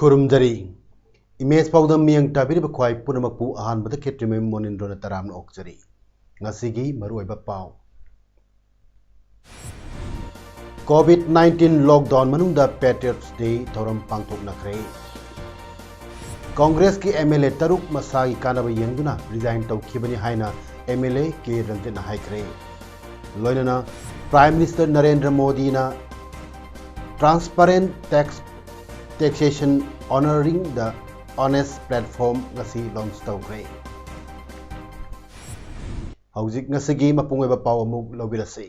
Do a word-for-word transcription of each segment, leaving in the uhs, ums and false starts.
ꯈꯨꯔꯨꯝꯖꯔꯤ꯫ Image ꯄꯥꯎꯗꯝ ꯃꯤꯠꯌꯦꯡ ꯇꯥꯕꯤꯔꯤꯕ ꯈ꯭ꯋꯥꯏ ꯄꯨꯝꯅꯃꯛꯄꯨ ꯑꯍꯥꯟꯕꯗ ꯈꯦꯇ꯭ꯔꯤꯃꯌꯨꯝ ꯃꯣꯅꯤꯟꯗ꯭ꯔꯣꯅ ꯇꯔꯥꯝꯅ ꯑꯣꯛꯆꯔꯤ꯫ ꯉꯁꯤꯒꯤ ꯃꯔꯨꯑꯣꯏꯕ ꯄꯥꯎ꯫ COVID nineteen lockdown ꯃꯅꯨꯡꯗ Patriots Day ꯊꯧꯔꯝ ꯄꯥꯡꯊꯣꯛꯅꯈ꯭ꯔꯦ꯫ ꯀꯣꯡꯒ꯭ꯔꯦꯁꯀꯤ MLA ꯇꯔꯨꯛ ꯃꯁꯥꯒꯤ ꯀꯥꯟꯅꯕ ꯌꯦꯡꯗꯨꯅ resign ꯇꯧꯈꯤꯕꯅꯤ ꯍꯥꯏꯅ MLA ꯀꯦ ꯔꯟꯖꯤꯠꯅ ꯍꯥꯏꯈ꯭ꯔꯦ꯫ ꯂꯣꯏꯅꯅ Prime Minister ꯅꯔꯦꯟꯗ꯭ꯔ ꯃꯣꯗꯤꯅ Transparent Tax Taxation Honouring the Honest Platform ꯉꯁꯤ launch ꯇꯧꯈ꯭ꯔꯦ꯫ ꯍꯧꯖꯤꯛ ꯉꯁꯤꯒꯤ ꯃꯄꯨꯡ ꯑꯣꯏꯕ ꯄꯥꯎ ꯑꯃꯨꯛ ꯂꯧꯕꯤꯔꯁꯤ꯫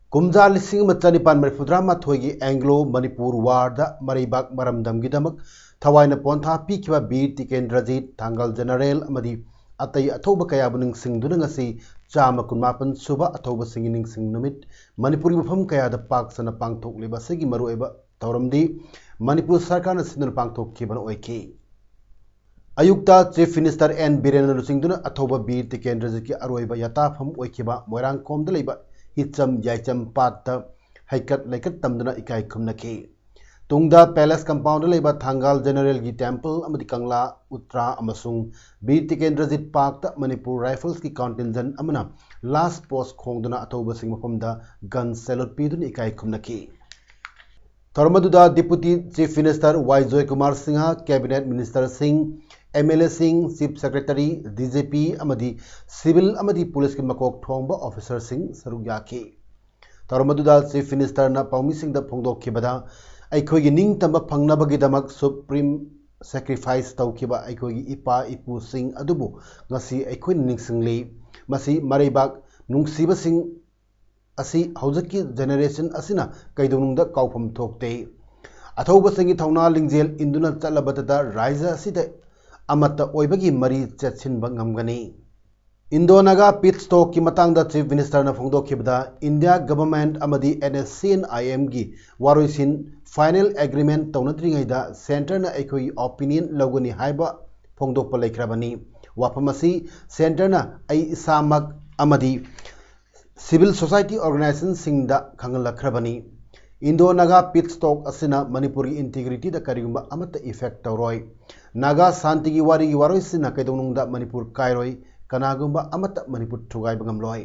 ꯀꯨꯝꯖꯥ ꯂꯤꯁꯤꯡ ꯑꯃ ꯆꯅꯤꯄꯥꯟ ꯃꯔꯤꯐꯨꯇꯔꯥ ꯃꯥꯊꯣꯏꯒꯤ Anglo Manipur War ꯗ ꯃꯔꯩꯕꯥꯛ ꯃꯔꯝꯗꯝꯒꯤꯗꯃꯛ ꯊꯋꯥꯏꯅ ꯄꯣꯟꯊꯥ ꯄꯤꯈꯤꯕ ꯕꯤꯔ ꯇꯤꯀꯦꯟꯗ꯭ꯔꯖꯤꯠ, ꯊꯥꯡꯒꯥꯜ ꯖꯦꯅꯔꯦꯜ ꯑꯃꯗꯤ ꯑꯇꯩ ꯑꯊꯧꯕ ꯀꯌꯥꯕꯨ ꯅꯤꯡꯁꯤꯡꯗꯨꯅ ꯉꯁꯤ ꯆꯥꯝꯃ ꯀꯨꯟꯃꯥꯄꯟ ꯁꯨꯕ ꯑꯊꯧꯕꯁꯤꯡꯒꯤ ꯅꯤꯡꯁꯤꯡ ꯅꯨꯃꯤꯠ ꯃꯅꯤꯄꯨꯔꯒꯤ ꯃꯐꯝ ꯀꯌꯥꯗ ꯄꯥꯛ ꯁꯟꯅ ꯄꯥꯡꯊꯣꯛꯂꯤꯕ ꯑꯁꯤꯒꯤ ꯃꯔꯨꯑꯣꯏꯕ ꯊꯧꯔꯝꯗꯤ ꯃꯅꯤꯄꯨꯔ ꯁꯔꯀꯥꯔꯅ ꯁꯤꯟꯗꯨꯅ ꯄꯥꯡꯊꯣꯛꯈꯤꯕꯅ ꯑꯣꯏꯈꯤ꯫ ꯑꯌꯨꯛꯇ Chief Minister ꯑꯦꯟ ꯕꯤꯔꯦꯟꯅ ꯂꯨꯆꯤꯡꯗꯨꯅ ꯑꯊꯧꯕ ꯕꯤꯔ ꯇꯤꯀꯦꯟꯗ꯭ꯔꯖꯤꯠꯀꯤ ꯑꯔꯣꯏꯕ ꯌꯥꯇꯥꯐꯝ ꯑꯣꯏꯈꯤꯕ ꯃꯣꯏꯔꯥꯡꯈꯣꯝꯗ ꯂꯩꯕ ꯍꯤꯆꯝ ꯌꯥꯏꯆꯝ ꯄꯥꯠꯇ ꯍꯩꯀꯠ ꯂꯩꯀꯠ ꯇꯝꯗꯨꯅ ꯏꯀꯥꯏ ꯈꯨꯝꯅꯈꯤ꯫ ꯇꯨꯡꯗ Palace Compound ꯗ ꯂꯩꯕ ꯊꯥꯡꯒꯥꯜ ꯖꯦꯅꯔꯦꯜꯒꯤ temple ꯑꯃꯗꯤ ꯀꯪꯂꯥ, ꯎꯇ꯭ꯔꯥ ꯑꯃꯁꯨꯡ ꯕꯤꯔ ꯇꯤꯀꯦꯟꯗ꯭ꯔꯖꯤꯠ ꯄꯥꯔꯛꯇ ꯃꯅꯤꯄꯨꯔ Rifles ꯀꯤ contingent ꯑꯃꯅ last post ꯈꯣꯡꯗꯨꯅ ꯑꯊꯧꯕꯁꯤꯡ ꯃꯐꯝꯗ gun salute ꯄꯤꯗꯨꯅ ꯏꯀꯥꯏ ꯈꯨꯝꯅꯈꯤ꯫ ꯊꯧꯔꯝ ꯑꯗꯨꯗ Deputy Chief Minister ꯋꯥꯏ ꯖꯣꯏꯀꯨꯃꯥꯔ ꯁꯤꯡꯍ, Cabinet Minister ꯁꯤꯡ, MLA ꯁꯤꯡ, Chief Secretary, DGP ꯑꯃꯗꯤ civil ꯑꯃꯗꯤ police ꯀꯤ ꯃꯀꯣꯛ ꯊꯣꯡꯕ officer ꯁꯤꯡ ꯁꯔꯨꯛ ꯌꯥꯈꯤ꯫ ꯊꯧꯔꯝ ꯑꯗꯨꯗ Chief Minister ꯅ ꯄꯥꯎꯃꯤꯁꯤꯡꯗ ꯐꯣꯡꯗꯣꯛꯈꯤꯕꯗ, ꯑꯩꯈꯣꯏꯒꯤ ꯅꯤꯡꯇꯝꯕ ꯐꯪꯅꯕꯒꯤꯗꯃꯛ supreme sacrifice ꯇꯧꯈꯤꯕ ꯑꯩꯈꯣꯏꯒꯤ ꯏꯄꯥ ꯏꯄꯨꯁꯤꯡ ꯑꯗꯨꯕꯨ ꯉꯁꯤ ꯑꯩꯈꯣꯏꯅ ꯅꯤꯡꯁꯤꯡꯂꯤ꯫ ꯃꯁꯤ ꯃꯔꯩꯕꯥꯛ ꯅꯨꯡꯁꯤꯕꯁꯤꯡ ꯑꯁꯤ ꯍꯧꯖꯤꯛꯀꯤ generation ꯑꯁꯤꯅ ꯀꯩꯗꯧꯅꯨꯡꯗ ꯀꯥꯎꯐꯝ ꯊꯣꯛꯇꯦ꯫ ꯑꯊꯧꯕꯁꯤꯡꯒꯤ ꯊꯧꯅꯥ ꯂꯤꯡꯖꯦꯜ ꯏꯟꯗꯨꯅ ꯆꯠꯂꯕꯗꯇ ꯔꯥꯏꯖ꯭ꯌ ꯑꯁꯤꯗ ꯑꯃꯠꯇ ꯑꯣꯏꯕꯒꯤ ꯃꯔꯤ ꯆꯦꯠꯁꯤꯟꯕ ꯉꯝꯒꯅꯤ꯫ ꯏꯟꯗꯣ ꯅꯥꯒꯥ ꯄꯤꯁ ꯇꯣꯛꯀꯤ ꯃꯇꯥꯡꯗ ꯆꯤꯐ ꯃꯤꯅꯤꯁꯇꯔꯅ ꯐꯣꯡꯗꯣꯛꯈꯤꯕꯗ, ꯏꯟꯗꯤꯌꯥ ꯒꯚꯔꯟꯃꯦꯟꯠ ꯑꯃꯗꯤ ꯑꯦꯟ ꯑꯦꯁ ꯁꯤ ꯑꯦꯟ ꯑꯥꯏ ꯑꯦꯝꯒꯤ ꯋꯥꯔꯣꯏꯁꯤꯟ ꯐꯥꯏꯅꯦꯜ ꯑꯦꯒ꯭ꯔꯤꯃꯦꯟꯠ ꯇꯧꯅꯗ꯭ꯔꯤꯉꯩꯗ ꯁꯦꯟꯇꯔꯅ ꯑꯩꯈꯣꯏꯒꯤ ꯑꯣꯄꯤꯅꯤꯌꯟ ꯂꯧꯒꯅꯤ ꯍꯥꯏꯕ ꯐꯣꯡꯗꯣꯛꯄ ꯂꯩꯈ꯭ꯔꯕꯅꯤ꯫ ꯋꯥꯐꯝ ꯑꯁꯤ ꯁꯦꯟꯇꯔꯅ ꯑꯩ ꯏꯁꯥꯃꯛ ꯑꯃꯗꯤ ꯁꯤꯚꯤꯜ ꯁꯣꯁꯥꯏꯇꯤ ꯑꯣꯔꯒꯅꯥꯏꯖꯦꯁꯟꯁꯤꯡꯗ ꯈꯪꯍꯜꯂꯛꯈ꯭ꯔꯕꯅꯤ꯫ ꯏꯟꯗꯣ ꯅꯥꯒꯥ ꯄꯤꯁ ꯇꯣꯛ ꯑꯁꯤꯅ ꯃꯅꯤꯄꯨꯔꯒꯤ ꯏꯟꯇꯤꯒ꯭ꯔꯤꯇꯤꯗ ꯀꯔꯤꯒꯨꯝꯕ ꯑꯃꯠꯇ ꯏꯐꯦꯛ ꯇꯧꯔꯣꯏ꯫ ꯅꯥꯒꯥ ꯁꯥꯟꯇꯤꯒꯤ ꯋꯥꯔꯤꯒꯤ ꯋꯥꯔꯣꯏꯁꯤꯟꯅ ꯀꯩꯗꯧꯅꯨꯡꯗ ꯃꯅꯤꯄꯨꯔ ꯀꯥꯏꯔꯣꯏ, ꯀꯅꯥꯒꯨꯝꯕ ꯑꯃꯠꯇ ꯃꯅꯤꯄꯨꯔ ꯊꯨꯒꯥꯏꯕ ꯉꯝꯂꯣꯏ꯫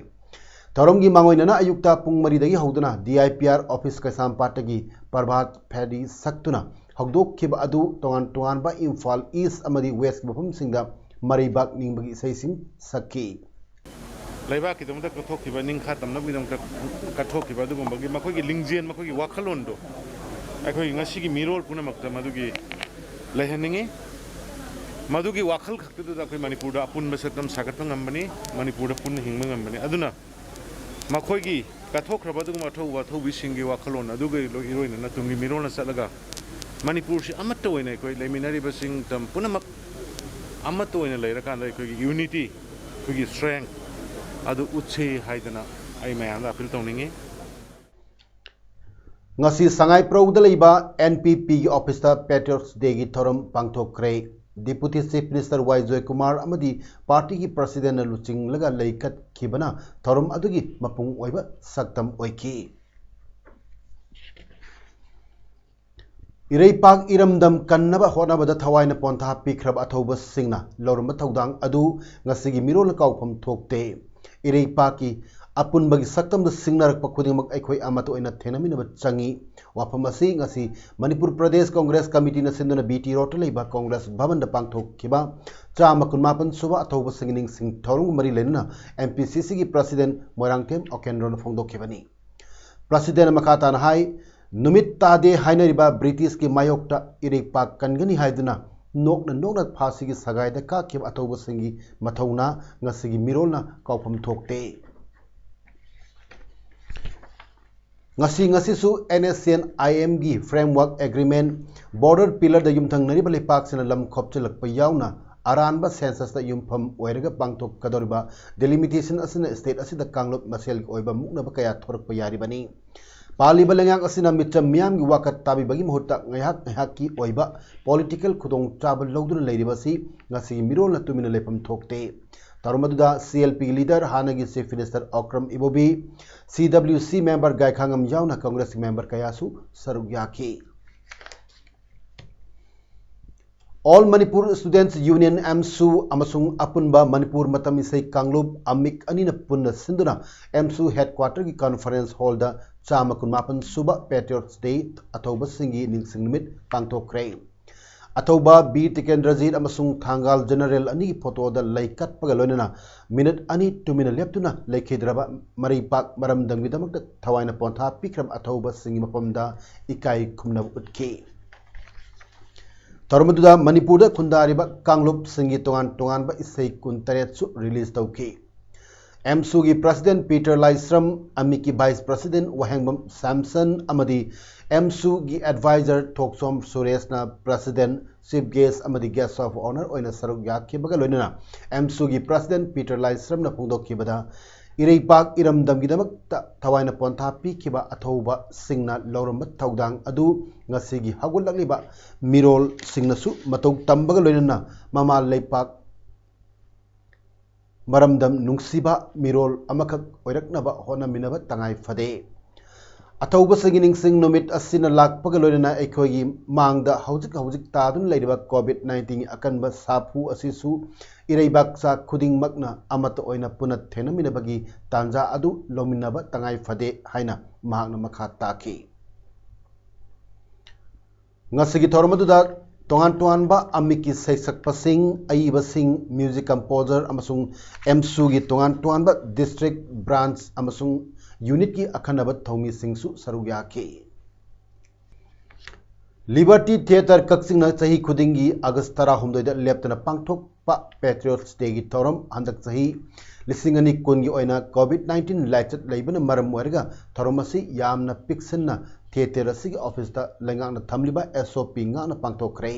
ꯊꯧꯔꯝꯒꯤ ꯃꯥꯡꯑꯣꯏꯅꯅ ꯑꯌꯨꯛꯇ ꯄꯨꯡ ꯃꯔꯤꯗꯒꯤ ꯍꯧꯗꯨꯅ D I P R office ꯀꯩꯁꯥꯝꯄꯥꯠꯇꯒꯤ ꯄ꯭ꯔꯚꯥꯠ ꯐꯦꯔꯤ ꯁꯛꯇꯨꯅ ꯍꯧꯗꯣꯛꯈꯤꯕ ꯑꯗꯨ ꯇꯣꯉꯥꯟ ꯇꯣꯉꯥꯟꯕ ꯏꯝꯐꯥꯜ ꯏꯁ ꯑꯃꯗꯤ ꯋꯦꯁꯀꯤ ꯃꯐꯝꯁꯤꯡꯗ ꯃꯔꯩꯕꯥꯛ ꯅꯤꯡꯕꯒꯤ ꯏꯁꯩꯁꯤꯡ ꯁꯛꯈꯤ꯫ ꯂꯩꯕꯥꯛꯀꯤꯗꯃꯛꯇ ꯀꯠꯊꯣꯛꯈꯤꯕ, ꯅꯤꯡꯈꯥ ꯇꯝꯅꯕꯒꯤꯗꯃꯛꯇ ꯀꯠꯊꯣꯛꯈꯤꯕ ꯑꯗꯨꯒꯨꯝꯕꯒꯤ ꯃꯈꯣꯏꯒꯤ ꯂꯤꯡꯖꯦꯜ, ꯃꯈꯣꯏꯒꯤ ꯋꯥꯈꯜꯂꯣꯟꯗꯣ ꯑꯩꯈꯣꯏ ꯉꯁꯤꯒꯤ ꯃꯤꯔꯣꯜ ꯄꯨꯝꯅꯃꯛꯇ ꯃꯗꯨꯒꯤ ꯂꯩꯍꯟꯅꯤꯡꯉꯤ꯫ ꯃꯗꯨꯒꯤ ꯋꯥꯈꯜ ꯈꯛꯇꯗꯨꯗ ꯑꯩꯈꯣꯏ ꯃꯅꯤꯄꯨꯔꯗ ꯑꯄꯨꯟꯕ ꯁꯛꯇꯝ ꯁꯥꯒꯠꯄ ꯉꯝꯕꯅꯤ, ꯃꯅꯤꯄꯨꯔꯗ ꯄꯨꯟꯅ ꯍꯤꯡꯕ ꯉꯝꯕꯅꯤ꯫ ꯑꯗꯨꯅ ꯃꯈꯣꯏꯒꯤ ꯀꯠꯊꯣꯛꯈ꯭ꯔꯕ ꯑꯗꯨꯒꯨꯝꯕ ꯑꯊꯧꯕ ꯑꯊꯧꯕꯤꯁꯤꯡꯒꯤ ꯋꯥꯈꯜꯂꯣꯟ ꯑꯗꯨꯒ ꯏꯔꯣꯏꯅꯅ ꯇꯨꯡꯒꯤ ꯃꯤꯔꯣꯜꯅ ꯆꯠꯂꯒ ꯃꯅꯤꯄꯨꯔꯁꯤ ꯑꯃꯠꯇ ꯑꯣꯏꯅ ꯑꯩꯈꯣꯏ ꯂꯩꯃꯤꯟꯅꯔꯤꯕꯁꯤꯡ ꯇꯝ ꯄꯨꯝꯅꯃꯛ ꯑꯃꯠꯇ ꯑꯣꯏꯅ ꯂꯩꯔꯀꯥꯟꯗ ꯑꯩꯈꯣꯏꯒꯤ ꯌꯨꯅꯤꯇꯤ, ꯑꯩꯈꯣꯏꯒꯤ ꯁ꯭ꯇ꯭ꯔꯦꯡ ꯑꯗꯨ ꯎꯠꯁꯤ ꯍꯥꯏꯗꯅ ꯑꯩ ꯃꯌꯥꯝꯗ ꯑꯄꯤꯜ ꯇꯧꯅꯤꯡꯉꯤ꯫ ꯉꯁꯤ ꯁꯉꯥꯏꯄ꯭ꯔꯧꯗ ꯂꯩꯕ ꯑꯦꯟ ꯄꯤ ꯄꯤꯒꯤ ꯑꯣꯐꯤꯁꯇ ꯄꯦꯇ꯭ꯔꯤꯌꯣꯠꯁ ꯗꯦꯒꯤ ꯊꯧꯔꯝ ꯄꯥꯡꯊꯣꯛꯈ꯭ꯔꯦ꯫ ꯗꯤꯄꯨꯇꯤ ꯆꯤꯐ ꯃꯤꯅꯤꯁꯇꯔ ꯋꯥꯏ ꯖꯣꯏꯀꯨꯃꯥꯔ ꯑꯃꯗꯤ ꯄꯥꯔꯇꯤꯒꯤ ꯄ꯭ꯔꯁꯤꯗꯦꯟꯅ ꯂꯨꯆꯤꯡꯂꯒ ꯂꯩꯈꯠꯈꯤꯕꯅ ꯊꯧꯔꯝ ꯑꯗꯨꯒꯤ ꯃꯄꯨꯡ ꯑꯣꯏꯕ ꯁꯛꯇꯝ ꯑꯣꯏꯈꯤ꯫ ꯏꯔꯩꯄꯥꯛ ꯏꯔꯝꯗꯝ ꯀꯟꯅꯕ ꯍꯣꯠꯅꯕꯗ ꯊꯋꯥꯏꯅ ꯄꯣꯟꯊꯥ ꯄꯤꯈ꯭ꯔꯕ ꯑꯊꯧꯕꯁꯤꯡꯅ ꯂꯧꯔꯝꯕ ꯊꯧꯗꯥꯡ ꯑꯗꯨ ꯉꯁꯤꯒꯤ ꯃꯤꯔꯣꯜꯅ ꯀꯥꯎꯐꯝ ꯊꯣꯛꯇꯦ꯫ ꯏꯔꯩꯄꯥꯛꯀꯤ ꯑꯄꯨꯟꯕꯒꯤ ꯁꯛꯇꯝꯗ ꯁꯤꯡꯅꯔꯛꯄ ꯈꯨꯗꯤꯡꯃꯛ ꯑꯩꯈꯣꯏ ꯑꯃꯠꯇ ꯑꯣꯏꯅ ꯊꯦꯡꯅꯃꯤꯟꯅꯕ ꯆꯪꯏ꯫ ꯋꯥꯐꯝ ꯑꯁꯤ ꯉꯁꯤ ꯃꯅꯤꯄꯨꯔ ꯄ꯭ꯔꯗꯦꯁ ꯀꯣꯡꯒ꯭ꯔꯦꯁ ꯀꯃꯤꯇꯤꯅ ꯁꯤꯟꯗꯨꯅ ꯕꯤ ꯇꯤ ꯔꯣꯗꯇ ꯂꯩꯕ ꯀꯣꯡꯒ꯭ꯔꯦꯁ ꯚꯕꯟꯗ ꯄꯥꯡꯊꯣꯛꯈꯤꯕ ꯆꯥꯝꯃ ꯀꯨꯟꯃꯥꯄꯟ ꯁꯨꯕ ꯑꯊꯧꯕꯁꯤꯡꯒꯤ ꯅꯤꯡꯁꯤꯡ ꯊꯧꯔꯝꯒ ꯃꯔꯤ ꯂꯩꯅꯅ ꯑꯦꯝ ꯄꯤ ꯁꯤ ꯁꯤꯒꯤ ꯄ꯭ꯔꯁꯤꯗꯦꯟ ꯃꯣꯏꯔꯥꯡꯊꯦꯝ ꯑꯣꯀꯦꯟꯗ꯭ꯔꯣꯅ ꯐꯣꯡꯗꯣꯛꯈꯤꯕꯅꯤ꯫ ꯄ꯭ꯔꯁꯤꯗꯦꯟꯅ ꯃꯈꯥ ꯇꯥꯅ ꯍꯥꯏ, ꯅꯨꯃꯤꯠ ꯇꯥꯗꯦ ꯍꯥꯏꯅꯔꯤꯕ ꯕ꯭ꯔꯤꯇꯤꯁꯀꯤ ꯃꯥꯌꯣꯛꯇ ꯏꯔꯩꯄꯥꯛ ꯀꯟꯒꯅꯤ ꯍꯥꯏꯗꯨꯅ ꯅꯣꯛꯅ ꯅꯣꯛꯅ ꯐꯥꯁꯤꯒꯤ ꯁꯒꯥꯏꯗ ꯀꯥꯈꯤꯕ ꯑꯊꯧꯕꯁꯤꯡꯒꯤ ꯃꯊꯧꯅꯥ ꯉꯁꯤꯒꯤ ꯃꯤꯔꯣꯜꯅ ꯀꯥꯎꯐꯝ ꯊꯣꯛꯇꯦ꯫ ꯉꯁꯤ ꯉꯁꯤꯁꯨ NSCN IMꯒꯤ Framework Agreement, Border Pillarꯗ ꯌꯨꯝꯊꯪꯅꯔꯤꯕ ꯂꯩꯄꯥꯛꯁꯤꯡꯅ ꯂꯝ ꯈꯣꯞꯆꯤꯜꯂꯛꯄ ꯌꯥꯎꯅ ꯑꯔꯥꯟꯕ Censusꯇ ꯌꯨꯝꯐꯝ ꯑꯣꯏꯔꯒ ꯄꯥꯡꯊꯣꯛꯀꯗꯧꯔꯤꯕ Delimitation ꯑꯁꯤꯅ state ꯑꯁꯤꯗ ꯀꯥꯡꯂꯨꯞ ꯃꯁꯦꯜꯒꯤ ꯑꯣꯏꯕ ꯃꯨꯛꯅꯕ ꯀꯌꯥ ꯊꯣꯔꯛꯄ ꯌꯥꯔꯤꯕꯅꯤ꯫ ꯄꯥꯜꯂꯤꯕ ꯂꯩꯉꯥꯛ ꯑꯁꯤꯅ ꯃꯤꯆꯝ ꯃꯤꯌꯥꯝꯒꯤ ꯋꯥꯀꯠ ꯇꯥꯕꯤꯕꯒꯤ ꯃꯍꯨꯠꯇ ꯉꯥꯏꯍꯥꯛ ꯉꯥꯏꯍꯥꯛꯀꯤ ꯑꯣꯏꯕ political ꯈꯨꯗꯣꯡꯆꯥꯕ ꯂꯧꯗꯨꯅ ꯂꯩꯔꯤꯕ ꯑꯁꯤ ꯉꯁꯤꯒꯤ ꯃꯤꯔꯣꯜꯅ ꯇꯨꯃꯤꯟꯅ ꯂꯩꯐꯝ ꯊꯣꯛꯇꯦ꯫ ꯊꯧꯔꯝ ꯑꯗꯨꯗ CLPꯒꯤ leader, ꯍꯥꯟꯅꯒꯤ Chief Minister ꯑꯣꯀ꯭ꯔꯝ ꯏꯕꯣꯕꯤ, CWC member ꯒꯥꯏꯈꯥꯉꯝ ꯌꯥꯎꯅ Congressꯀꯤ member ꯀꯌꯥꯁꯨ ꯁꯔꯨꯛ ꯌꯥꯈꯤ꯫ All Manipur Students Union, AMSU, ꯑꯃꯁꯨꯡ ꯑꯄꯨꯟꯕ ꯃꯅꯤꯄꯨꯔ ꯃꯇꯝ ꯏꯁꯩ ꯀꯥꯡꯂꯨꯞ, ꯑꯃꯤꯛ ꯑꯅꯤꯅ ꯄꯨꯟꯅ ꯁꯤꯟꯗꯨꯅ AMSU headquarterꯒꯤ conference hallꯗ ꯆꯥꯝꯃ ꯀꯨꯟꯃꯥꯄꯟ ꯁꯨꯕ Patriots Day, ꯑꯊꯧꯕꯁꯤꯡꯒꯤ ꯅꯤꯡꯁꯤꯡ ꯅꯨꯃꯤꯠ ꯄꯥꯡꯊꯣꯛꯈ꯭ꯔꯦ꯫ ꯑꯊꯧꯕ ꯕꯤꯔ ꯇꯤꯀꯦꯟꯗ꯭ꯔꯖꯤꯠ ꯑꯃꯁꯨꯡ ꯊꯥꯡꯒꯥꯜ General ꯑꯅꯤꯒꯤ photoꯗ ꯂꯩ ꯀꯠꯄꯒ ꯂꯣꯏꯅꯅ minute ꯑꯅꯤ ꯇꯨꯃꯤꯟꯅ ꯂꯦꯞꯇꯨꯅ ꯂꯩꯈꯤꯗ꯭ꯔꯕ ꯃꯔꯩꯄꯥꯛ ꯃꯔꯝꯗꯝꯒꯤꯗꯃꯛꯇ ꯊꯋꯥꯏꯅ ꯄꯣꯟꯊꯥ ꯄꯤꯈ꯭ꯔꯕ ꯑꯊꯧꯕꯁꯤꯡꯒꯤ ꯃꯐꯝꯗ ꯏꯀꯥꯏ ꯈꯨꯝꯅꯕ ꯎꯠꯈꯤ꯫ ꯊꯧꯔꯝ ꯑꯗꯨꯗ ꯃꯅꯤꯄꯨꯔꯗ ꯈꯨꯟꯗꯥꯔꯤꯕ ꯀꯥꯡꯂꯨꯞꯁꯤꯡꯒꯤ ꯇꯣꯉꯥꯟ ꯇꯣꯉꯥꯟꯕ ꯏꯁꯩ ꯀꯨꯟꯇꯔꯦꯠꯁꯨ release ꯇꯧꯈꯤ꯫ AMSUꯒꯤ President ꯄꯤꯇꯔ ꯂꯥꯏꯁ꯭ꯔꯝ, ꯑꯃꯤꯛꯀꯤ Vice President ꯋꯥꯍꯦꯡꯕꯝ ꯁꯦꯝꯁꯟ ꯑꯃꯗꯤ AMSUꯒꯤ advisor ꯊꯣꯛꯆꯣꯝ ꯁꯨꯔꯦꯁꯅ President, Chief Guest ꯑꯃꯗꯤ Guest of Honour ꯑꯣꯏꯅ ꯁꯔꯨꯛ ꯌꯥꯈꯤꯕꯒ ꯂꯣꯏꯅꯅ AMSUꯒꯤ President ꯄꯤꯇꯔ ꯂꯥꯏꯁ꯭ꯔꯝꯅ ꯐꯣꯡꯗꯣꯛꯈꯤꯕꯗ, ꯏꯔꯩꯄꯥꯛ ꯏꯔꯝꯗꯝꯒꯤꯗꯃꯛꯇ ꯊꯋꯥꯏꯅ ꯄꯣꯟꯊꯥ ꯄꯤꯈꯤꯕ ꯑꯊꯧꯕꯁꯤꯡꯅ ꯂꯧꯔꯝꯕ ꯊꯧꯗꯥꯡ ꯑꯗꯨ ꯉꯁꯤꯒꯤ ꯍꯧꯒꯠꯂꯛꯂꯤꯕ ꯃꯤꯔꯣꯜꯁꯤꯡꯅꯁꯨ ꯃꯇꯧ ꯇꯝꯕꯒ ꯂꯣꯏꯅꯅ ꯃꯃꯥ ꯂꯩꯄꯥꯛ ꯃꯔꯝꯗꯝ ꯅꯨꯡꯁꯤꯕ ꯃꯤꯔꯣꯜ ꯑꯃꯈꯛ ꯑꯣꯏꯔꯛꯅꯕ ꯍꯣꯠꯅꯃꯤꯟꯅꯕ ꯇꯉꯥꯏ ꯐꯗꯦ꯫ ꯑꯊꯧꯕꯁꯤꯡꯒꯤ ꯅꯤꯡꯁꯤꯡ ꯅꯨꯃꯤꯠ ꯑꯁꯤꯅ ꯂꯥꯛꯄꯒ ꯂꯣꯏꯅꯅ ꯑꯩꯈꯣꯏꯒꯤ ꯃꯥꯡꯗ ꯍꯧꯖꯤꯛ ꯍꯧꯖꯤꯛ ꯇꯥꯗꯨꯅ ꯂꯩꯔꯤꯕ COVID nineteenꯒꯤ ꯑꯀꯟꯕ ꯁꯥꯐꯨ ꯑꯁꯤꯁꯨ ꯏꯔꯩꯕꯥꯛꯆꯥ ꯈꯨꯗꯤꯡꯃꯛꯅ ꯑꯃꯠꯇ ꯑꯣꯏꯅ ꯄꯨꯟꯅ ꯊꯦꯡꯅꯃꯤꯟꯅꯕꯒꯤ ꯇꯥꯟꯖꯥ ꯑꯗꯨ ꯂꯧꯃꯤꯟꯅꯕ ꯇꯉꯥꯏ ꯐꯗꯦ ꯍꯥꯏꯅ ꯃꯍꯥꯛꯅ ꯃꯈꯥ ꯇꯥꯈꯤ꯫ ꯉꯁꯤꯒꯤ ꯊꯧꯔꯝ ꯑꯗꯨꯗ ꯇꯣꯉꯥꯟ ꯇꯣꯉꯥꯟꯕ ꯑꯃꯤꯛꯀꯤ ꯁꯩꯁꯛꯄꯁꯤꯡ, ꯑꯏꯕꯁꯤꯡ, music composer ꯑꯃꯁꯨꯡ AMSUꯒꯤ ꯇꯣꯉꯥꯟ ꯇꯣꯉꯥꯟꯕ district, branch ꯑꯃꯁꯨꯡ unitꯀꯤ ꯑꯈꯟꯅꯕ ꯊꯧꯃꯤꯁꯤꯡꯁꯨ ꯁꯔꯨꯛ ꯌꯥꯈꯤ꯫ Liberty Theatre ꯀꯛꯆꯤꯡꯅ ꯆꯍꯤ ꯈꯨꯗꯤꯡꯒꯤ August ꯇꯔꯥꯍꯨꯝꯗꯣꯏꯗ ꯂꯦꯞꯇꯅ ꯄꯥꯡꯊꯣꯛ ꯄꯥꯡꯊꯣꯛꯄ Patriots Dayꯒꯤ ꯊꯧꯔꯝ ꯍꯟꯗꯛ ꯆꯍꯤ ꯂꯤꯁꯤꯡ ꯑꯅꯤ ꯀꯨꯟꯒꯤ ꯑꯣꯏꯅ COVID nineteen ꯂꯥꯏꯆꯠ ꯂꯩꯕꯅ ꯃꯔꯝ ꯑꯣꯏꯔꯒ ꯊꯧꯔꯝ ꯑꯁꯤ ꯌꯥꯝꯅ ꯄꯤꯛꯁꯟꯅ theatre ꯑꯁꯤꯒꯤ officeꯇ ꯂꯩꯉꯥꯛꯅ ꯊꯝꯂꯤꯕ SOP ꯉꯥꯛꯅ ꯄꯥꯡꯊꯣꯛꯈ꯭ꯔꯦ꯫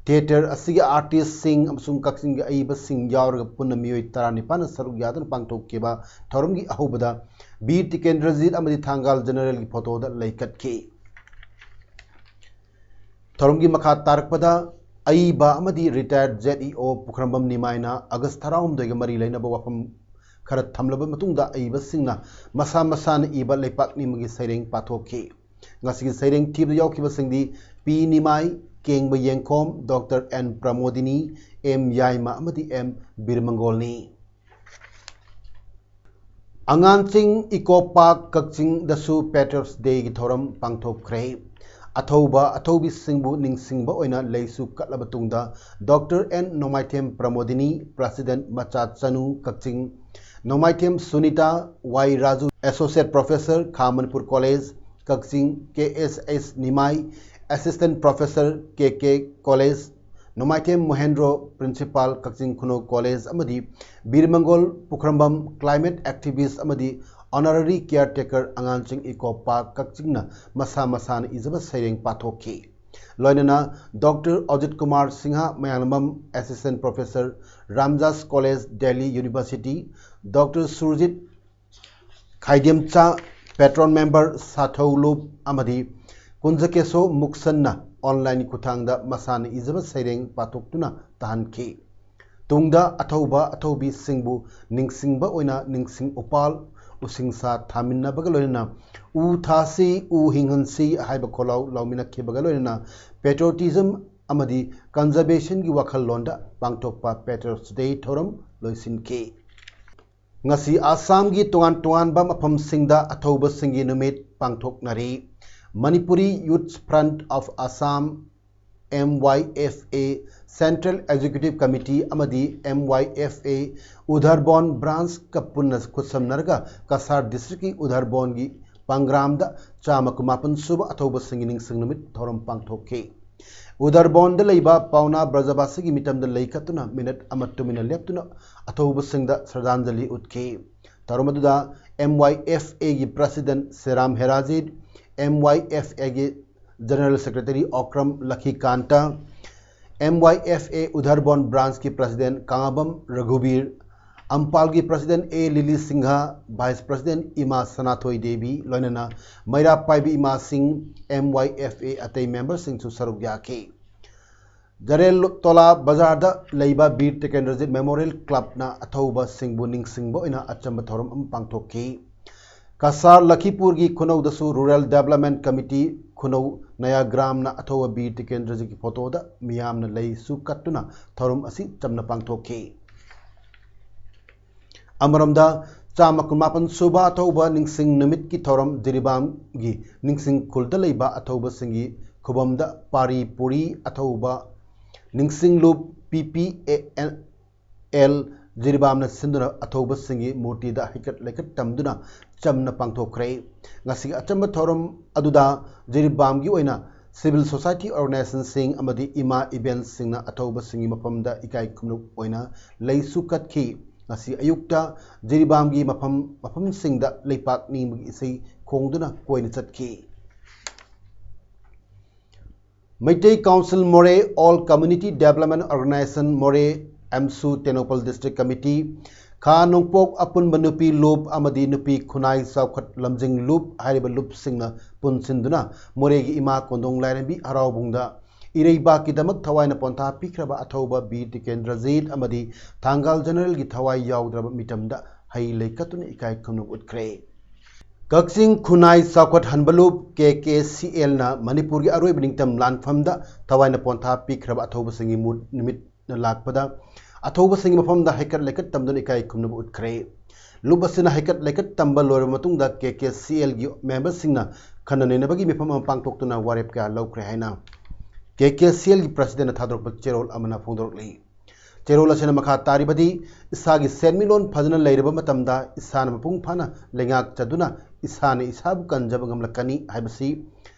Theatre ꯑꯁꯤꯒꯤ artistꯁꯤꯡ ꯑꯃꯁꯨꯡ ꯀꯛꯆꯤꯡꯒꯤ ꯑꯏꯕꯁꯤꯡ ꯌꯥꯎꯔꯒ ꯄꯨꯟꯅ ꯃꯤꯑꯣꯏ ꯇꯔꯥꯅꯤꯄꯥꯟꯅ ꯁꯔꯨꯛ ꯌꯥꯗꯨꯅ ꯄꯥꯡꯊꯣꯛꯈꯤꯕ ꯊꯧꯔꯝꯒꯤ ꯑꯍꯧꯕꯗ ꯕꯤꯔ ꯇꯤꯀꯦꯟꯗ꯭ꯔꯖꯤꯠ ꯑꯃꯗꯤ ꯊꯥꯡꯒꯥꯜ Generalꯒꯤ photoꯗ ꯂꯩ ꯀꯠꯈꯤ꯫ ꯊꯧꯔꯝꯒꯤ ꯃꯈꯥ ꯇꯥꯔꯛꯄꯗ ꯑꯏꯕ ꯑꯃꯗꯤ retired ZEO ꯄꯨꯈ꯭ꯔꯝꯕꯝ ꯅꯤꯃꯥꯏꯅ August ꯇꯔꯥꯍꯨꯝꯗꯣꯏꯒ ꯃꯔꯤ ꯂꯩꯅꯕ ꯋꯥꯐꯝ ꯈꯔ ꯊꯝꯂꯕ ꯃꯇꯨꯡꯗ ꯑꯏꯕꯁꯤꯡꯅ ꯃꯁꯥ ꯃꯁꯥꯅ ꯏꯕ ꯂꯩꯄꯥꯛ ꯅꯤꯡꯕꯒꯤ ꯁꯩꯔꯦꯡ ꯄꯥꯊꯣꯛꯈꯤ꯫ ꯉꯁꯤꯒꯤ ꯁꯩꯔꯦꯡ ꯊꯤꯕꯗ ꯌꯥꯎꯈꯤꯕꯁꯤꯡꯗꯤ ꯄꯤ ꯅꯤꯃꯥꯏ, ꯀꯦꯡꯕ ꯌꯦꯡꯈꯣꯝ, ꯗꯣꯛꯇꯔ ꯑꯦꯟ ꯄ꯭ꯔꯃꯣꯗꯤꯅꯤ, ꯑꯦꯝ ꯌꯥꯏꯃ ꯑꯃꯗꯤ ꯑꯦꯝ ꯕꯤꯔꯃꯪꯒꯣꯜꯅꯤ꯫ ꯑꯉꯥꯟꯆꯤꯡ Eco Park ꯀꯛꯆꯤꯡꯗꯁꯨ Patriots Dayꯒꯤ ꯊꯧꯔꯝ ꯄꯥꯡꯊꯣꯛꯈ꯭ꯔꯦ꯫ ꯑꯊꯧꯕ ꯑꯊꯧꯕꯤꯁꯤꯡꯕꯨ ꯅꯤꯡꯁꯤꯡꯕ ꯑꯣꯏꯅ ꯂꯩꯁꯨ ꯀꯠꯂꯕ ꯇꯨꯡꯗ doctor and Nongmaithem Pramodini, President ꯃꯆꯥ ꯆꯅꯨ ꯀꯛꯆꯤꯡ, ꯅꯣꯡꯃꯥꯏꯊꯦꯝ ꯁꯨꯅꯤꯇꯥ, ꯋꯥꯏ ꯔꯥꯖꯨ, Associate Professor ꯈꯥ ꯃꯅꯤꯄꯨꯔ College ꯀꯛꯆꯤꯡ, ꯀꯦ ꯑꯦꯁ ꯑꯦꯁ ꯅꯤꯃꯥꯏ, Assistant Professor ꯀꯦ ꯀꯦ College, ꯅꯣꯡꯃꯥꯏꯊꯦꯝ ꯃꯣꯍꯦꯟꯗ꯭ꯔꯣ, Principal ꯀꯛꯆꯤꯡ ꯈꯨꯅꯧ College ꯑꯃꯗꯤ ꯕꯤꯔꯃꯪꯒꯣꯜ ꯄꯨꯈ꯭ꯔꯝꯕꯝ, climate activist ꯑꯃꯗꯤ honorary caretaker ꯑꯉꯥꯟꯆꯤꯡ Eco Park ꯀꯛꯆꯤꯡꯅ ꯃꯁꯥ ꯃꯁꯥꯅ ꯏꯖꯕ ꯁꯩꯔꯦꯡ ꯄꯥꯊꯣꯛꯈꯤ꯫ ꯂꯣꯏꯅꯅ doctor Ajit Kumar Singh Mayanglambam, Assistant Professor Ramjas College, Delhi University, doctor Surjit Khaidemcha, Patron Member ꯁꯥꯊꯧ ꯂꯨꯞ ꯑꯃꯗꯤ ꯀꯨꯟꯖꯀꯦꯁꯣ ꯃꯨꯛꯁꯟꯅ online ꯈꯨꯠꯊꯥꯡꯗ ꯃꯁꯥꯅ ꯏꯖꯕ ꯁꯩꯔꯦꯡ ꯄꯥꯊꯣꯛꯇꯨꯅ ꯇꯥꯍꯟꯈꯤ꯫ ꯇꯨꯡꯗ ꯑꯊꯧꯕ ꯑꯊꯧꯕꯤꯁꯤꯡꯕꯨ ꯅꯤꯡꯁꯤꯡꯕ ꯑꯣꯏꯅ ꯅꯤꯡꯁꯤꯡ ꯎꯄꯥꯜ, ꯎꯁꯤꯡꯁꯥ ꯊꯥꯃꯤꯟꯅꯕꯒ ꯂꯣꯏꯅꯅ "ꯎ ꯊꯥꯁꯤ, ꯎ ꯍꯤꯡꯍꯟꯁꯤ" ꯍꯥꯏꯕ ꯈꯣꯜꯂꯥꯎ ꯂꯥꯎꯃꯤꯟꯅꯈꯤꯕꯒ ꯂꯣꯏꯅꯅ patriotism ꯑꯃꯗꯤ conservationꯒꯤ ꯋꯥꯈꯜꯂꯣꯟꯗ ꯄꯥꯡꯊꯣꯛꯄ Patriots Day ꯊꯧꯔꯝ ꯂꯣꯏꯁꯤꯟꯈꯤ꯫ ꯉꯁꯤ ꯑꯁꯥꯝꯒꯤ ꯇꯣꯉꯥꯟ ꯇꯣꯉꯥꯟꯕ ꯃꯐꯝꯁꯤꯡꯗ ꯑꯊꯧꯕꯁꯤꯡꯒꯤ ꯅꯨꯃꯤꯠ ꯄꯥꯡꯊꯣꯛꯅꯔꯤ꯫ Manipuri Youth Front of Assam, M Y F A, Central Executive Committee ꯑꯃꯗꯤ M Y F A Udharbond Branchꯀ ꯄꯨꯟꯅ ꯈꯨꯠꯁꯝꯅꯔꯒ ꯀꯁꯥꯔ districtꯀꯤ ꯎꯙꯔꯕꯣꯟꯒꯤ ꯄꯪꯒ꯭ꯔꯥꯝꯗ ꯆꯥꯝꯃ ꯀꯨꯟꯃꯥꯄꯟ ꯁꯨꯕ ꯑꯊꯧꯕꯁꯤꯡꯒꯤ ꯅꯤꯡꯁꯤꯡ ꯅꯨꯃꯤꯠ ꯊꯧꯔꯝ ꯄꯥꯡꯊꯣꯛꯈꯤ꯫ ꯎꯗꯔꯕꯣꯟꯗ ꯂꯩꯕ ꯄꯥꯎꯅꯥ ꯕ꯭ꯔꯖꯕꯥꯁꯤꯒꯤ ꯃꯤꯇꯝꯗ ꯂꯩ ꯀꯠꯇꯨꯅ ꯃꯤꯅꯠ ꯑꯃ ꯇꯨꯃꯤꯟꯅ ꯂꯦꯞꯇꯨꯅ ꯑꯊꯧꯕꯁꯤꯡꯗ ꯁ꯭ꯔꯗꯥꯟꯖꯂꯤ ꯎꯠꯈꯤ꯫ ꯊꯧꯔꯝ ꯑꯗꯨꯗ M Y F Aꯒꯤ President ꯁꯦꯔꯥꯝ ꯍꯦꯔꯥꯖꯤꯠ, M Y F Aꯒꯤ General Secretary Okram ꯂꯈꯤꯀꯥꯟꯇ, M Y F A ꯎꯙꯔꯕꯣꯟ Branchꯀꯤ President ꯀꯥꯉꯥꯕꯝ ꯔꯘꯨꯕꯤꯔ, ꯑꯝꯄꯥꯜꯒꯤ President A lily Singh, Vice President ꯏꯃꯥ ꯁꯅꯥꯊꯣꯏ ꯗꯦꯕꯤ, ꯂꯣꯏꯅꯅ ꯃꯩꯔꯥ ꯄꯥꯏꯕꯤ ꯏꯃꯥꯁꯤꯡ, M Y F A ꯑꯇꯩ memberꯁꯤꯡꯁꯨ ꯁꯔꯨꯛ ꯌꯥꯈꯤ꯫ ꯖꯔꯦꯜꯇꯣꯂꯥ ꯕꯖꯥꯔꯗ ꯂꯩꯕ ꯕꯤꯔ ꯇꯤꯀꯦꯟꯗ꯭ꯔꯖꯤꯠ Memorial Clubꯅ ꯑꯊꯧꯕꯁꯤꯡꯕꯨ ꯅꯤꯡꯁꯤꯡꯕ ꯑꯣꯏꯅ ꯑꯆꯝꯕ ꯊꯧꯔꯝ ꯑꯃ ꯄꯥꯡꯊꯣꯛꯈꯤ꯫ ꯀꯁꯥꯔ ꯂꯈꯤꯄꯨꯔꯒꯤ ꯈꯨꯅꯧꯗꯁꯨ Rural Development Committee ꯈꯨꯅꯧ ꯅꯌꯥꯒ꯭ꯔꯥꯝꯅ ꯑꯊꯧꯕ ꯕꯤꯔ ꯇꯤꯀꯦꯟꯗ꯭ꯔꯖꯤꯠꯀꯤ photoꯗ ꯃꯤꯌꯥꯝꯅ ꯂꯩꯁꯨ ꯀꯠꯇꯨꯅ ꯊꯧꯔꯝ ꯑꯁꯤ ꯆꯝꯅ ꯄꯥꯡꯊꯣꯛꯈꯤ꯫ ꯑꯃꯔꯣꯝꯗ, ꯆꯥꯝꯃ ꯀꯨꯟꯃꯥꯄꯟ ꯁꯨꯕ ꯑꯊꯧꯕ ꯅꯤꯡꯁꯤꯡ ꯅꯨꯃꯤꯠꯀꯤ ꯊꯧꯔꯝ ꯖꯤꯔꯤꯕꯥꯝꯒꯤ ꯅꯤꯡꯁꯤꯡ ꯈꯨꯜꯗ ꯂꯩꯕ ꯑꯊꯧꯕꯁꯤꯡꯒꯤ ꯈꯨꯕꯝꯗ ꯄꯥꯔꯤ ꯄꯨꯔꯤ ꯑꯊꯧꯕ ꯅꯤꯡꯁꯤꯡꯂꯨꯞ P P A L ꯖꯤꯔꯤꯕꯥꯝꯅ ꯁꯤꯟꯗꯨꯅ ꯑꯊꯧꯕꯁꯤꯡꯒꯤ ꯃꯨꯔꯇꯤꯗ ꯍꯩꯀꯠ ꯂꯩꯀꯠ ꯇꯝꯗꯨꯅ ꯆꯝꯅ ꯄꯥꯡꯊꯣꯛꯈ꯭ꯔꯦ꯫ ꯉꯁꯤꯒꯤ ꯑꯆꯝꯕ ꯊꯧꯔꯝ ꯑꯗꯨꯗ ꯖꯤꯔꯤꯕꯥꯝꯒꯤ ꯑꯣꯏꯅ civil society organizationꯁꯤꯡ ꯑꯃꯗꯤ ꯏꯃꯥ ꯏꯕꯦꯟꯁꯤꯡꯅ ꯑꯊꯧꯕꯁꯤꯡꯒꯤ ꯃꯐꯝꯗ ꯏꯀꯥꯏ ꯈꯨꯝꯅꯧ ꯑꯣꯏꯅ ꯂꯩꯁꯨ ꯀꯠꯈꯤ꯫ ꯉꯁꯤ ꯑꯌꯨꯛꯇ ꯖꯤꯔꯤꯕꯥꯝꯒꯤ ꯃꯐꯝ ꯃꯐꯝꯁꯤꯡꯗ ꯂꯩꯄꯥꯛ ꯅꯤꯡꯕꯒꯤ ꯏꯁꯩ ꯈꯣꯡꯗꯨꯅ ꯀꯣꯏꯅ ꯆꯠꯈꯤ꯫ ꯃꯩꯇꯩ Council ꯃꯣꯔꯦ, All Community Development Organisation ꯃꯣꯔꯦ, ꯑꯦꯝꯁꯨ ꯇꯦꯡꯅꯧꯄꯜ District Committee, ꯈꯥ ꯅꯣꯡꯄꯣꯛ ꯑꯄꯨꯟꯕ ꯅꯨꯄꯤ ꯂꯨꯞ ꯑꯃꯗꯤ ꯅꯨꯄꯤ ꯈꯨꯟꯅꯥꯏ ꯆꯥꯎꯈꯠ ꯂꯝꯖꯤꯡ ꯂꯨꯞ ꯍꯥꯏꯔꯤꯕ ꯂꯨꯞꯁꯤꯡꯅ ꯄꯨꯟꯁꯤꯟꯗꯨꯅ ꯃꯣꯔꯦꯒꯤ ꯏꯃꯥ ꯀꯣꯟꯗꯣꯡ ꯂꯥꯏꯔꯦꯝꯕꯤ ꯍꯔꯥꯎꯕꯨꯡꯗ ꯏꯔꯩꯕꯥꯛꯀꯤꯗꯃꯛ ꯊꯋꯥꯏꯅ ꯄꯣꯟꯊꯥ ꯄꯤꯈ꯭ꯔꯕ ꯑꯊꯧꯕ ꯕꯤꯔ ꯇꯤꯀꯦꯟꯗ꯭ꯔꯖꯤꯠ ꯑꯃꯗꯤ ꯊꯥꯡꯒꯥꯜ ꯖꯦꯅꯔꯦꯜꯒꯤ ꯊꯋꯥꯏ ꯌꯥꯎꯗ꯭ꯔꯕ ꯃꯤꯇꯝꯗ ꯍꯩ ꯂꯩ ꯀꯠꯇꯨꯅ ꯏꯀꯥꯏ ꯈꯨꯝꯅꯕ ꯎꯠꯈ꯭ꯔꯦ꯫ ꯀꯛꯆꯤꯡ ꯈꯨꯟꯅꯥꯏ ꯆꯥꯎꯈꯠꯍꯟꯕ ꯂꯨꯞ, K K C Lꯅ ꯃꯅꯤꯄꯨꯔꯒꯤ ꯑꯔꯣꯏꯕ ꯅꯤꯡꯇꯝ ꯂꯥꯟꯐꯝꯗ ꯊꯋꯥꯏꯅ ꯄꯣꯟꯊꯥ ꯄꯤꯈ꯭ꯔꯕ ꯑꯊꯧꯕꯁꯤꯡꯒꯤ ꯃꯨ-, ꯅꯨꯃꯤꯠꯅ ꯂꯥꯛꯄꯗ ꯑꯊꯧꯕꯁꯤꯡꯒꯤ ꯃꯐꯝꯗ ꯍꯩꯀꯠ ꯂꯩꯀꯠ ꯇꯝꯗꯨꯅ ꯏꯀꯥꯏ ꯈꯨꯝꯅꯕ ꯎꯠꯈ꯭ꯔꯦ꯫ ꯂꯨꯞ ꯑꯁꯤꯅ ꯍꯩꯀꯠ ꯂꯩꯀꯠ ꯇꯝꯕ ꯂꯣꯏꯔꯕ ꯃꯇꯨꯡꯗ K K C Lꯒꯤ memberꯁꯤꯡꯅ ꯈꯟꯅ ꯅꯩꯅꯕꯒꯤ ꯃꯤꯐꯝ ꯑꯃ ꯄꯥꯡꯊꯣꯛꯇꯨꯅ ꯋꯥꯔꯦꯞ ꯀꯌꯥ ꯂꯧꯈ꯭ꯔꯦ ꯍꯥꯏꯅ K K C Lꯒꯤ Presidentꯅ ꯊꯥꯗꯣꯔꯛꯄ ꯆꯦꯔꯣꯜ ꯑꯃꯅ ꯐꯣꯡꯗꯣꯔꯛꯂꯤ꯫ ꯆꯦꯔꯣꯜ ꯑꯁꯤꯅ ꯃꯈꯥ ꯇꯥꯔꯤꯕꯗꯤ, ꯏꯁꯥꯒꯤ ꯁꯦꯟꯃꯤꯠꯂꯣꯟ ꯐꯖꯅ ꯂꯩꯔꯕ ꯃꯇꯝꯗ ꯏꯁꯥꯅ ꯃꯄꯨꯡ ꯐꯥꯅ ꯂꯩꯉꯥꯛꯆꯗꯨꯅ ꯏꯁꯥꯅ ꯏꯁꯥꯕꯨ ꯀꯟꯖꯕ ꯉꯝꯂꯛꯀꯅꯤ ꯍꯥꯏꯕꯁꯤ